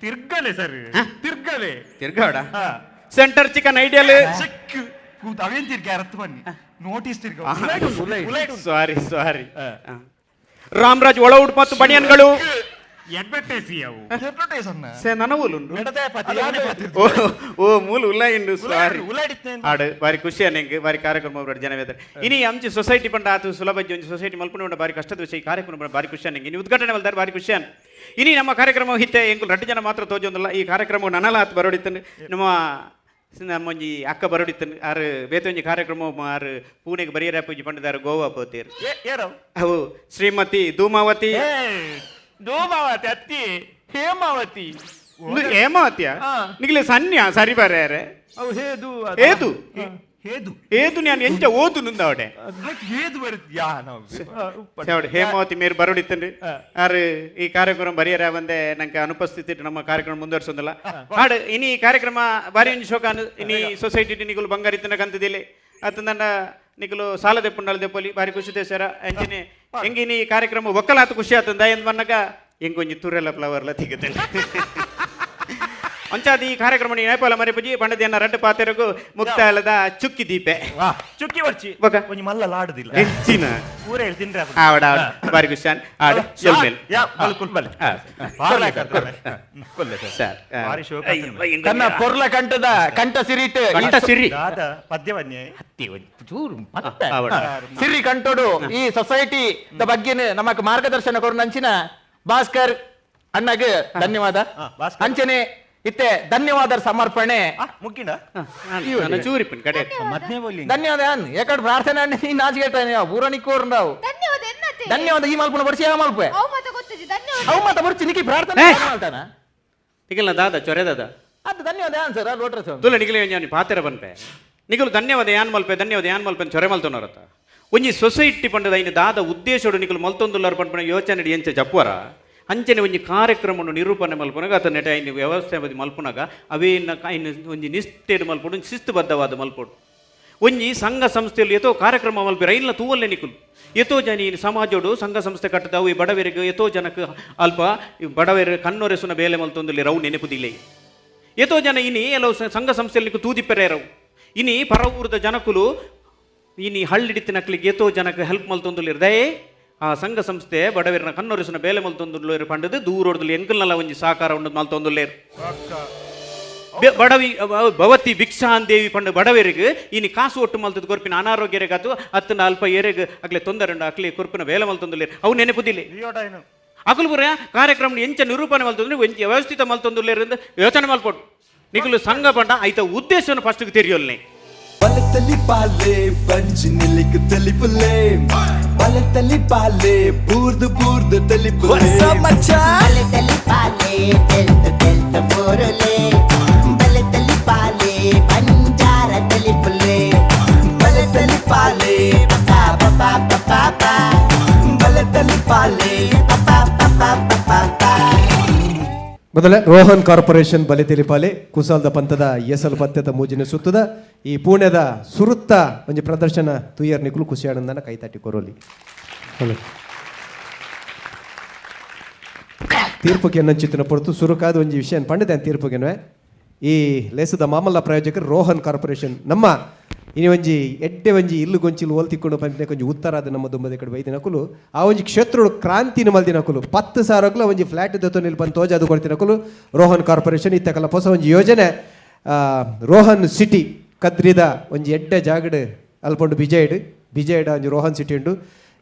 ತಿರ್ಗಲೆ ಸರ್ ತಿರ್ಗಲೆ ತಿರ್ಗಾಡ ಸೆಂಟರ್ ಚಿಕನ್ ಐಡಿಯಲ್ ಚೆಕ್ ಅವೇನ್ ತಿರ್ಗ ಅರತ್ತು ಬನ್ನಿ ನೋಟಿಸ್ ತಿರ್ಗ ಸಾರಿ ಸಾರಿ. ರಾಮರಾಜ್ ಒಳ ಉಡುಪು ಮತ್ತು ಬನಿಯನ್ಗಳು ಓ ಮೂಲ ಉಲ್ಲಾಯಿಂಡು ಸಾರಿ ಆಡು ಬಾರಿ ಖುಷಿ ಅನ್ನಂಗೆ ಬಾರಿ ಕಾರ್ಯಕ್ರಮ ಜನವೇದ. ಇನಿ ಅಂಚಿ ಸೊಸೈಟಿ ಪಂಡ ಆತು ಸುಲಭ ಒಂಜಿ ಸೊಸೈಟಿ ಮಲ್ಪುಣ ಉಂಡ ಬಾರಿ ಕಷ್ಟದ ವಿಷಯ. ಈ ಕಾರ್ಯಕ್ರಮ ಬಾರಿ ಖುಷಿ ಅನ್ನಂಗೆ ಇನಿ ಉದ್ಘಾಟನೆ ಮಲ್ತಾರೆ ಬಾರಿ ಖುಷಿ ಅನ್. ಇನಿ ನಮ್ಮ ಕಾರ್ಯಕ್ರಮ ಹಿತ್ತೆ ಎಂಕುಲು ರಡ್ಡು ಜನ ಮಾತ್ರ ತೋಜೊಂದಲ್ಲ. ಈ ಕಾರ್ಯಕ್ರಮ ನನಲ ಆತು ಬರೋಡಿತ್ತಂದು ನಮ್ಮ ನಮ್ಮೊಂಜಿ ಅಕ್ಕ ಬರೋಡಿತ್ತಂದು ಆರು ಬೇತೆ ಒಂಜಿ ಕಾರ್ಯಕ್ರಮ ಆರು ಪೂಣೆಗೆ ಬರಿಯರ ಪೂಜೆ ಪಂಡದಾರು ಗೋವಾ ಪೋತೇರು. ಅವು ಶ್ರೀಮತಿ ಧೂಮಾವತಿ. ಧೂಮಾವತಿ ಅತ್ತಿ ಹೇಮಾವತಿ ಹೇಮಾವತಿಯ ನಿಗಲೆ ಸನ್ಯ ಸರಿ ಬರ್ಯಾರೆ ಅವು ಹೇದು ಹೇದು ಹೇದು ಹೇದು ನಾನು ಎಂಚ ಓದು ನುಂದವಡೆ ಹೇದು ಬರುತ್ತೆ ಅವಡೆ ಹೇಮಾವತಿ ಮೇರು ಬರೋಡಿತ್ತನ್ರಿ ಆರು ಈ ಕಾರ್ಯಕ್ರಮ ಬರಿಯರ ಬಂದೆ ನಂಗೆ ಅನುಪಸ್ಥಿತಿ ನಮ್ಮ ಕಾರ್ಯಕ್ರಮ ಮುಂದುವರ್ಸೋದಿಲ್ಲ. ಹಾಡು ಇನಿ ಈ ಕಾರ್ಯಕ್ರಮ ಬಾರಿ ಒಂಜಿ ಶೋಕಾನು. ಇನಿ ಸೊಸೈಟಿ ನಿಗುಲು ಬಂಗಾರಿತ್ತನ ಕಂತದಿಲ್ಲ ಅತ್ತಂದಂಡ ನಿಗುಲು ಸಾಲ ದೆಪ್ಪುಂಡಾಲ ದೆಪ್ಪಲಿ ಬಾರಿ ಖುಷಿ ದೇಶರ ಅಂಚನೆ ಹೆಂಗೆ ಇನಿ ಈ ಕಾರ್ಯಕ್ರಮ ಒಕ್ಕಲಾತ ಖುಷಿ ಆತಂದ ಎಂದ್ ಬನ್ನಗ ಹೆಂಗೊಂಜಿ ತುರೆಲ್ಲ ಫ್ಲವರ್ಲ ತಿಗತ್ತೆ ಅಂಚಾದ ಈ ಕಾರ್ಯಕ್ರಮ ನೇಪಾಲ ಮರಿಪುಜಿ ಪಂಡದಿಯನ್ನ ರಡ್ಡು ಪಾತೆರಗು ಮುಕ್ತಾಯಲದ ಚುಕ್ಕಿ ದೀಪೆ ಚುಕ್ಕಿ ವರ್ಚಿ ಒಂಜಿ ಮಲ್ಲ ಲಾಡುದಿಲ್ಲ ಹೆಚ್ಚಿನ ಊರೇ ತಿಂದ್ರೆ ಆವಡ ಬಾರಿ ಖುಷಿ ಆಡು ಸೊಲ್ಮೇಲ್ ಸರ್ ತನ್ನ ಪೊರ್ಲ ಕಂಠದ ಕಂಠ ಸಿರಿಟ್ ಕಂಠ ಸಿರಿ ಪದ್ಯವನ್ನೇ ಸಿರಿ ಕಂಠೋಡು ಈ ಸೊಸೈಟಿ ಬಗ್ಗೆ ನಮಕ್ ಮಾರ್ಗದರ್ಶನ ಕೊರು ಭಾಸ್ಕರ್ ಅಣ್ಣಗೆ ಧನ್ಯವಾದ. ಅಂಚನೆ ಇತ್ತೆ ಧನ್ಯವಾದ ಸಮರ್ಪಣೆ ಮುಗ್ಗಿನ ಧನ್ಯವಾದ. ಯಾಕಂದ್ರೆ ಪ್ರಾರ್ಥನೆ ನೀ ನಾಚಿಕೆ ಊರನಿಕೋರ್ ನಾವು ಧನ್ಯವಾದ ಈ ಮಲ್ಪುನ ಬರ್ಸಿ ಆ ಮಲ್ಪೆ ಅವು ಮಾತ ಬರ್ಚಿ ನಿಕ್ಕಿ ಪ್ರಾರ್ಥನೆ ಮಾಡ್ತಾನ ನಿಖಿಲ್ ದಾದ ಚೊರೆ ದಾದ ಅದು ಧನ್ಯವಾದ ಯಾನ್ ಸರ್ ಲೋಟ್ರಸ್ ತುಲ ನಿಖಿಲ್ ನಾನು ಪಾತೆರ ಬನ್ಪೆ ನಿಖಿಲ್ ಧನ್ಯವಾದ ಯಾನ್ ಮಲ್ಪೆ ಧನ್ಯವಾದ ಯಾನ್ ಮಲ್ಪೆ ಚೊರೆ ಮಲ್ತನವರತ್ತ ಒಂಜಿ ಸೊಸೈಟಿ ಪಂಡದ ಐನ ದಾದ ಉದ್ದೇಶಡು ನಿಖಿಲ್ ಮಲ್ತೊಂದುಲ್ಲಾರ ಪಂಪನ ಯೋಚನೆ ಎಂಚ ಜಪ್ಪುವರ ಅಂಚನೆ ಒಂಜಿ ಕಾರ್ಯಕ್ರಮವನ್ನು ನಿರೂಪಣೆ ಮಲ್ಪುನಗ ಅತ ನೆಟ ಐನ ವ್ಯವಸ್ಥೆ ಮಲ್ಪುನಗ ಅವೇನ ಐನ ಒಂಜಿ ನಿಷ್ಠೆಡ್ ಮಲ್ಪೊಡು ಒಂಜಿ ಶಿಸ್ತುಬದ್ಧವಾದ ಮಲ್ಪೊಡು ಒಂಜಿ ಸಂಘ ಸಂಸ್ಥೆಯಲ್ಲಿ ಎತೋ ಕಾರ್ಯಕ್ರಮ ಮಲ್ಪಿ ರೈಲ್ನ ತೂವಲ್ಲೆ ನಿಕುಲು ಎತೋ ಜನ ಈ ಸಮಾಜೋಡು ಸಂಘ ಸಂಸ್ಥೆ ಕಟ್ಟದವು ಈ ಬಡವರಿಗೆ ಎತೋ ಜನಕ್ಕೆ ಅಲ್ಪ ಈ ಬಡವೆರು ಕಣ್ಣೊರೆಸುನ ಬೇಲೆ ಮಲ್ತೊಂದುಲ್ಲಿ ರವು ನೆನಪುದಿಲ್ಲ ಎತೋ ಜನ ಇನಿ ಕೆಲವು ಸಂಘ ಸಂಸ್ಥೆಯಲ್ಲಿ ತೂದಿಪ್ಪೆರೇರವು ಇನಿ ಪರ ಊರದ ಜನಕುಲು ಇನಿ ಹಳ್ಳಿಡಿತ್ತಿನ ನಕ್ಲಿಗೆ ಎತೋ ಜನಕ್ಕೆ ಹೆಲ್ಪ್ ಮಲ್ತೊಂದುಲ್ಲಿರ್ ದಯೆ ಆ ಸಂಘ ಸಂಸ್ಥೆ ಬಡವರನ ಕಣ್ಣೊರೆಸುನ ಬೇಲೆ ಮಲ್ತೊಂದುಲ್ಲೇರು ಪಂಡದು ದೂರೋಡ್ದಲ್ಲಿ ಎಂಕಲ್ನಲ್ಲ ಒಂಜಿ ಸಾಕಾರ ಉಂಡು ಮಲ್ತೊಂದುಲ್ಲೇರು ಬಡವಿ ಭವತಿ ಭಿಕ್ಷಾನ್ ದೇವಿ ಪಂಡ ಬಡವರಿಗೆ ಇನಿ ಕಾಸು ಒಟ್ಟು ಮಲ್ತದ ಕೊರ್ಪಿನ ಅನಾರೋಗ್ಯರಿಗೆ ಅತ್ತು ಅತ್ತನ ಅಲ್ಪ ಏರೆಗ್ ಅಕ್ಲೆ ತೊಂದರೆ ಉಂಡು ಅಕ್ಲೆ ಕೊರ್ಪಿನ ಬೇಲೆ ಮಲ್ತೊಂದುಲ್ಲೇರು ಅವು ನೆನಪುದಿಲ್ಲ. ಅಕುಲು ಪೂರ ಕಾರ್ಯಕ್ರಮ ಎಂಚ ನಿರೂಪಣೆ ಮಲ್ತೊಂದು ಎಂಚ ವ್ಯವಸ್ಥಿತ ಮಲ್ತೊಂದುಲ್ಲೇರಿಂದ ಯೋಚನೆ ಮಲ್ಪೊಡು. ನಿಕುಲು ಸಂಘ ಪಂಡ ಐತ ಉದ್ದೇಶವನ್ನು ಫಸ್ಟ್ಗೆ ತೆರಿಯೊಲ್ನೆ. ಬಲತಲಿ ಪಾಲೆ ಬಂಜಿ ನಿಲಿಕ್ ತಲಿಪುಲೆ ಬಲತಲಿ ಪಾಲೆ ಬೂರ್ದು ಬೂರ್ದು ತಲಿಪುಲೆ ಬಲತಲಿ ಪಾಲೆ ತೆಲ್ತ ತೆಲ್ತ ಬೋರುಲೆ ಬಲತಲಿ ಪಾಲೆ ಬಂಜಾರ ತಲಿಪುಲೆ ಬಲತಲಿ ಪಾಲೆ ಪಾ ಪಾ ಪಾ ಪಾ ಪಾ ಬಲತಲಿ ಪಾಲೆ ಪಾ ಪಾ ಪಾ ಪಾ ಪಾ. ಮೊದಲ ರೋಹನ್ ಕಾರ್ಪೊರೇಷನ್ ಬಲೆ ತೆಲಿಪಾಲೆ ಕುಸಾಲ್ದ ಪಂಥದ ಎಸಲ್ ಪತ್ಯದ ಮೂಜಿನ ಸುತ್ತದ ಈ ಪುಣೆದ ಸುರುತ್ತ ಒಂಜಿ ಪ್ರದರ್ಶನ ತುಯ್ಯರ್ ನಿಕುಲು ಖುಷಿಯಾನಂದನ ಕೈತಾಟಿ ಕೊರೋಲಿ. ತೀರ್ಪುಗೆ ಎನ್ನಂಚಿತ್ತಿನ ಪೊರ್ತು ಸುರುಕಾದ ಒಂಜಿ ವಿಷಯ ಪಂಡಿದೆ ತೀರ್ಪುಗೆನ್ವೆ ಈ ಲೇಸದ ಮಾಮಲ್ಲ ಪ್ರಾಯೋಜಕರು ರೋಹನ್ ಕಾರ್ಪೊರೇಷನ್ ನಮ್ಮ ಇನಿ ಒಂಜಿ ಎಡ್ಡೆ ಒಂಜಿ ಇಲ್ಲು ಗೊಂಚಿಲು ಓಲ್ ತಿಕ್ಕೊಂಡು ಪಂಪಿನ ಒಂಜಿ ಉತ್ತರಾದ ನಮ್ಮ ದುಂಬದ ಕಡೆ ಬೈದಿನಕುಲು ಆ ಒಂಜಿ ಕ್ಷೇತ್ರಡು ಕ್ರಾಂತಿನ ಮಲ್ದಿನಕುಲು 10,000 ಒಂಜಿ ಫ್ಲಾಟ್ ದತ್ತು ನಿಲ್ ಬಂದು ತೋಜಾದು ಕೊಡ್ತಿನಕುಲು ರೋಹನ್ ಕಾರ್ಪೊರೇಷನ್. ಇತ್ತಕಲ್ಲ ಹೊಸ ಒಂಜಿ ಯೋಜನೆ ರೋಹನ್ ಸಿಟಿ ಕದ್ರಿದ ಒಂಜಿ ಎಡ್ಡೆ ಜಾಗಡ್ ಅಲ್ಪೊಂಡು ಬಿಜೈಡ್ ಬಿಜೈಡ್ ಒಂಜಿ ರೋಹನ್ ಸಿಟಿ ಉಂಡು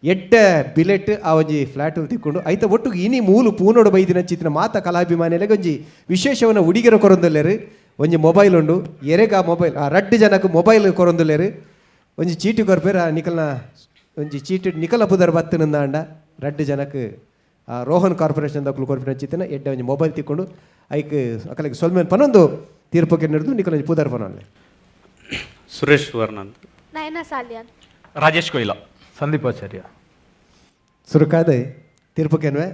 ಎಡ್ಡೆ ಬಿಲೆಟ್ ಆ ಒಂಜಿ ಫ್ಲಾಟ್ ತಿಕ್ಕೊಂಡು ಐತ ಒಟ್ಟು ಇನಿ ಮೂಲು ಪೂನೋಡು ಬೈದಿನ ಚಿತ್ತಿನ ಮಾತ ಕಲಾಭಿಮಾನಿಲೆಗ್ ಒಂಜಿ ವಿಶೇಷವನ್ನ ಉಡಿಗೆರೆ ಕೊರೊಂದುಲ್ಲೆರ್. ಒಂಜಿ ಮೊಬೈಲ್ ಉಂಡು ಎರೆಗ ಆ ಮೊಬೈಲ್ ಆ ರಡ್ಡ್ ಜನಕ್ಕೆ ಮೊಬೈಲ್ ಕೊರೊಂದುಲ್ಲೆರ್. ಒಂಜಿ ಚೀಟಿ ಕೊರ್ಪೇರ್ ಆ ನಿಕಲ್ನ ಒಂಜಿ ಚೀಟಿ ನಿಕಲ ಪುದರ್ ಬತ್ತಿನಂದಾಂಡ ರಡ್ಡ್ ಜನಕ್ಕೆ ಆ ರೋಹನ್ ಕಾರ್ಪೊರೇಷನ್ ದಕ್ಕಲು ಕೊರ್ಪಿನ ಚಿತ್ತಿನ ಎಡ್ಡೆ ಒಂಜಿ ಮೊಬೈಲ್ ತಿಕ್ಕೊಂಡು ಐಕ್ ಅಕಲೆಗ್ ಸೊಲ್ಮೆನ್ ಪನೊಂದು ತೀರ್ಪುಗೆ ನಡೆದು ನಿಕಲ ಒಂಜಿ ಪುದರ್ ಪನೊಂದು. ಸುರೇಶ್ ವರ್ಣಂದ್, ನಯನ ಸಾಲಿಯಾನ್, ರಾಜೇಶ್ ಕೊಯ್ಲಾ, ಸಂದೀಪ್ ಆಚಾರ್ಯ. ಸುರುಕಾದ ತೀರ್ಪುಕೆನ್ವೆ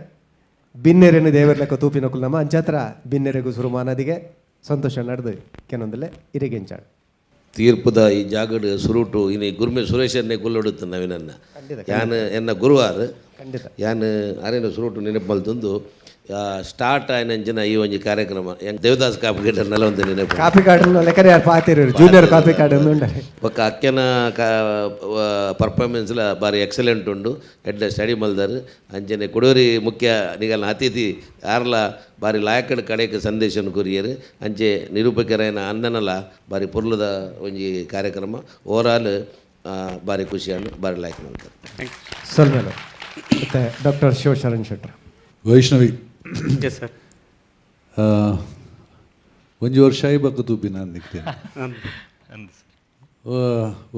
ಬಿನ್ನೆರೆನು ದೇವರ್ಲೆಕ್ಕ ತೂಪಿನಕುಲು ನಮ್ಮ ಅಂಚಾತ್ರ ಬಿನ್ನೆರೆಗೂ ಸುರುಮಾನದಿಗೆ ಸಂತೋಷ ನಡೆದು ಕೆನೊಂದಲೆ ಇರಿಗೆಂಚಾಡು. ತೀರ್ಪುದ ಈ ಜಾಗಡ್ ಸುರುಟು ಇನಿ ಗುರ್ಮೆ ಸುರೇಶನ್ನೇ ಗುಲ್ಲೊಡುತ್ತ ನವಿನನ್ನ ಯಾನ್ ಎನ್ನ ಗುರುವಾರ ಖಂಡಿತ ಯಾನ್ ಅರೇನ ಸುರುಟು ನೆನಪು ಮಲ್ತೊಂದು ಸ್ಟಾರ್ಟ್ ಆಯ್ನಂಚಿನ ಈ ಒಂಜಿ ಕಾರ್ಯಕ್ರಮ ದೇವದಾಸ್ ಕಾಪುಗೇಟರ್ ನೆಲ ಒಂದು ನೆನಪು ಕಾಪಿ ಕಾರ್ಡ್ ಲೆಕ್ಕರೆ ಯಾರು ಪಾತಿರು ಜೂನಿಯರ್ ಕಾಪಿ ಕಾರ್ಡ್ ಉಂಡು. ಬೊಕ್ಕ ಅಕ್ಕೆನ ಪರ್ಫಾರ್ಮೆನ್ಸ್ಲ ಬಾರಿ ಎಕ್ಸಲೆಂಟ್ ಉಂಡು ಎಡ್ಡೆ ಸ್ಟಡಿ ಮಲ್ದಾರ್. ಅಂಚನೆ ಕೊಡೂರಿ ಮುಖ್ಯ ನಿಗಲ್ನ ಅತಿಥಿ ಯಾರ್ಲ ಬಾರಿ ಲಾಯಕಡ್ ಕಡೆಕ್ ಸಂದೇಶನ ಕೊರಿಯರ್. ಅಂಚೆ ನಿರೂಪಕರಾಯನ ಅಣ್ಣನಲ ಬಾರಿ ಪೊರ್ಲುದ ಒಂಜಿ ಕಾರ್ಯಕ್ರಮ ಓವರಾಲ್ ಬಾರಿ ಖುಷಿಯನ್ನು ಬಾರಿ ಲಾಯಕ್ ಮಾಡ್ತಾರೆ. ಸೊಲ್ಮೆಲು ಮತ್ತು doctor Shivasharan Shettar. Vaishnavi. Yes sir. ಒಂಜಿ ವರ್ಷ ಆಯ್ಬೇಕು ತೂಪಿ ನಾನು ನಿಕ್ತೇನೆ.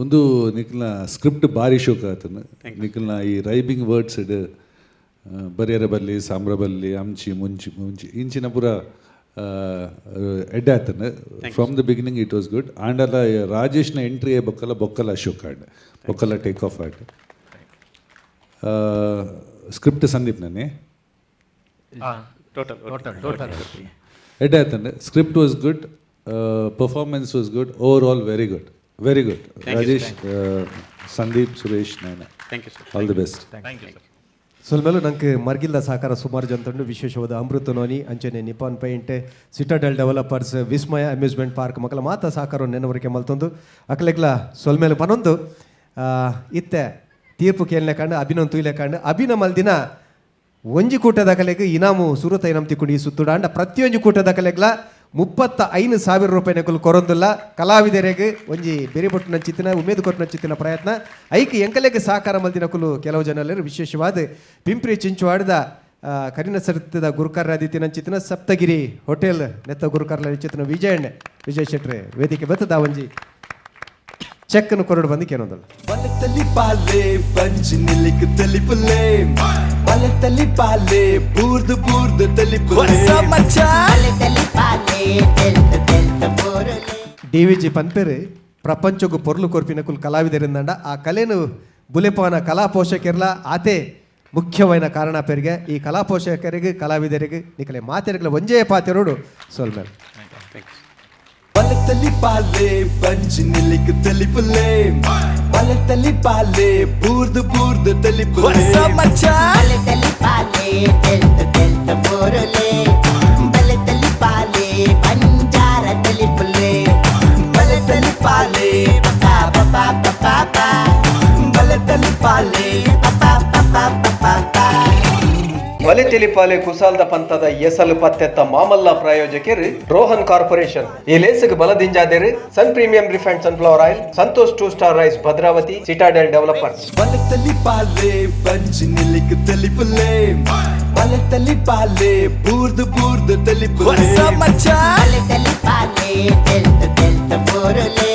ಒಂದು ನಿಕ್ಲ ಸ್ಕ್ರಿಪ್ಟ್ ಬಾರಿ ಶೋಕ ಆತನ ನಿಕ್ಲ್ನ ಈ ರೈಬಿಂಗ್ ವರ್ಡ್ಸ್ ಇಡ್ ಬರಿಯರ ಬಲ್ಲಿ ಸಾಂಬ್ರ ಬಲ್ಲಿ ಅಂಚಿ ಮುಂಚಿ ಮುಂಚಿ ಇಂಚಿನ ಪೂರ ಎಡ್ಡೆ ಆತನ. From the beginning it was good. ಆಂಡಲ ರಾಜೇಶ್ನ ಎಂಟ್ರಿ ಬೊಕ್ಕಲ ಬೊಕ್ಕಲ ಅಶೋಕ್ ಆಂಡ್ ಬೊಕ್ಕಲ ಟೇಕ್ ಆಫ್ ಆಂಡ್ ಸ್ಕ್ರಿಪ್ಟ್ ಸಂದೀಪ್ ನನ್ನೇ ಟೋಟಲ್ ಟೋಟಲ್ ಟೋಟಲ್ ಎಡ್ಡೆ ಆತಂಡೆ. Script was good, performance was good, overall very good, very good. Rajesh, Sandeep, Suresh, Nayana, thank you sir. All the best. Thank you sir. ಸೊಲ್ಮೆಲು ನಂಗೆ ಮರ್ಗಿಲ್ದ ಸಹಕಾರ ಸುಮಾರು ಜನ ವಿಶೇಷವಾದ ಅಮೃತ ನೋನಿ ಅಂಚನೆ Nippon Paint Citadel Developers Vismaya amusement park ಮಕ್ಕಳ ಮಾತ ಸಹಕಾರ ನೆನವರಿಕೆ ಮಲ್ತೊಂದು ಅಕಲೆಗ್ಲ ಸೊಲ್ಮೇಲು ಪನೊಂದು ಇತ್ತೆ ತೀರ್ಪು ಕೇಳನೆ ಕಾಂಡು ಅಭಿನವ್ ತುಯ್ಲೆ ಕಾಂಡು ಅಭಿನ ಮಲ್ದಿನ ಒಂಜಿ ಕೂಟದ ಕಲೆಗೆ ಇನಾಮು ಸುರುತ ಇನಾಮ್ ತಿಕ್ಕೊಂಡು ಈ ಸುತ್ತುಡ ಅಂಡ ಪ್ರತಿಯೊಂಜಿ ಕೂಟದ ಕಲೆಗ್ಲ 35,000 ರೂಪಾಯಿ ನಕಲು ಕೊರೊಂದುಲ್ಲ ಕಲಾವಿದರಿಗೆ ಒಂಜಿ ಬೆರಿಬೊಟ್ಟು ನಂಚಿತ್ತಿನ ಉಮೇದು ಕೊಟ್ಟು ನಂಚಿತ್ತಿನ ಪ್ರಯತ್ನ ಐಕ್ ಎಂಕಲೆಗೆ ಸಹಕಾರ ಮಲ್ದಿನಕುಲು ಕೆಲವು ಜನರು ವಿಶೇಷವಾದ ಪಿಂಪ್ರಿ ಚಿಂಚುವಾಡದ ಕರಿನ ಸರಿತದ ಗುರುಕಾರ್ಯಾದಿತ್ಯ ನಂಚಿತ್ತಿನ ಸಪ್ತಗಿರಿ ಹೋಟೆಲ್ ನೆತ್ತ ಗುರುಕಾರ್ಲ ನಂಚಿತ್ತಿನ ವಿಜಯಣ್ಣ ವಿಜಯ್ ಶೆಟ್ರೆ ವೇದಿಕೆ ಬತ್ತದ ಒಂಜಿ ಚೆಕ್ ಅನ್ನು ಕೊರಡು ಬಂದು ಕೇನೊಂದಲ್ಲ. ಬಲತಲಿ ಪಾಲೆ ಬಂಜಿ ನಿಲಿಕ್ ತಲಿಪುಲೆ ಬಲತಲಿ ಪಾಲೆ ಬೂರ್ದು ಬೂರ್ದು ತಲಿಪುಲೆ ಬಲತಲಿ ಪಾಲೆ ತೆಲ್ತ ತೆಲ್ತ ಬೋರುಲೆ. ಡಿ ವಿ ಜಿ ಪನ್ಪೇರು ಪ್ರಪಂಚಕ್ಕೂ ಪೊರ್ಲು ಕೊರ್ಪಿನಕುಲು ಕಲಾವಿದರಿಂದಂಡ ಆ ಕಲೆನು ಬುಲೆಪಾನ ಕಲಾ ಪೋಷಕರ್ಲ ಆತೆ ಮುಖ್ಯವಾದ ಕಾರಣ ಪೆರಿಗೆ ಈ ಕಲಾ ಪೋಷಕರಿಗೆ ಕಲಾವಿದರಿಗೆ ನಿಕಲೆ ಮಾತೆರ್ಗಲ ಒಂಜೇ ಪಾತೆರೋಡು ಸೊಲ್ಮೇಲೆ. ಬಲತಲಿ ಪಾಲೆ ಬಂಜಿ ನಿಲಿಕ್ ತಲಿಪುಲೆ ಬಲತಲಿ ಪಾಲೆ ಬೂರ್ದು ಬೂರ್ದು ತಲಿಪುಲೆ ಬಲತಲಿ ಪಾಲೆ ತೆಲ್ತ ತೆಲ್ತ ಬೋರುಲೆ ಬಲತಲಿ ಪಾಲೆ ಬಂಜಾರ ತಲಿಪುಲೆ ಬಲತಲಿ ಪಾಲೆ ಪಾ ಪಾ ಪಾ ಪಾ ಪಾ ಬಲತಲಿ ಪಾಲೆ ಪಾ ಪಾ ಪಾ ಪಾ ಪಾ. ಬಲೆ ತೆಲಿಪಾಲೆ ಕುಸಾಲ್ದ ಪಂತದ ಎಸಲು ಪತ್ತೆತ್ತ ಮಾಮಲ್ಲ ಪ್ರಾಯೋಜಕರು ರೋಹನ್ ಕಾರ್ಪೊರೇಷನ್. ಈ ಲೇಸುಗ್ ಬಲದಿಂಜಾದೆರು Sun premium refined sunflower oil, Santosh two star rice Bhadravati, Citadel developers. ಬಲೆ ತಲಿಪಾಲೆ ಬಂಜಿ ನಿಲಿಕ್ ತೆಲಿಪುಲೆ ಬಲೆ ತಲಿಪಾಲೆ ಬೂರ್ದು ಬೂರ್ದು ತೆಲಿಪುಲೆ. ಬಲೆ ತಲಿಪಾಲೆ ತೆಲ್ತ ತೆಲ್ತ ಬೋರುಲೆ.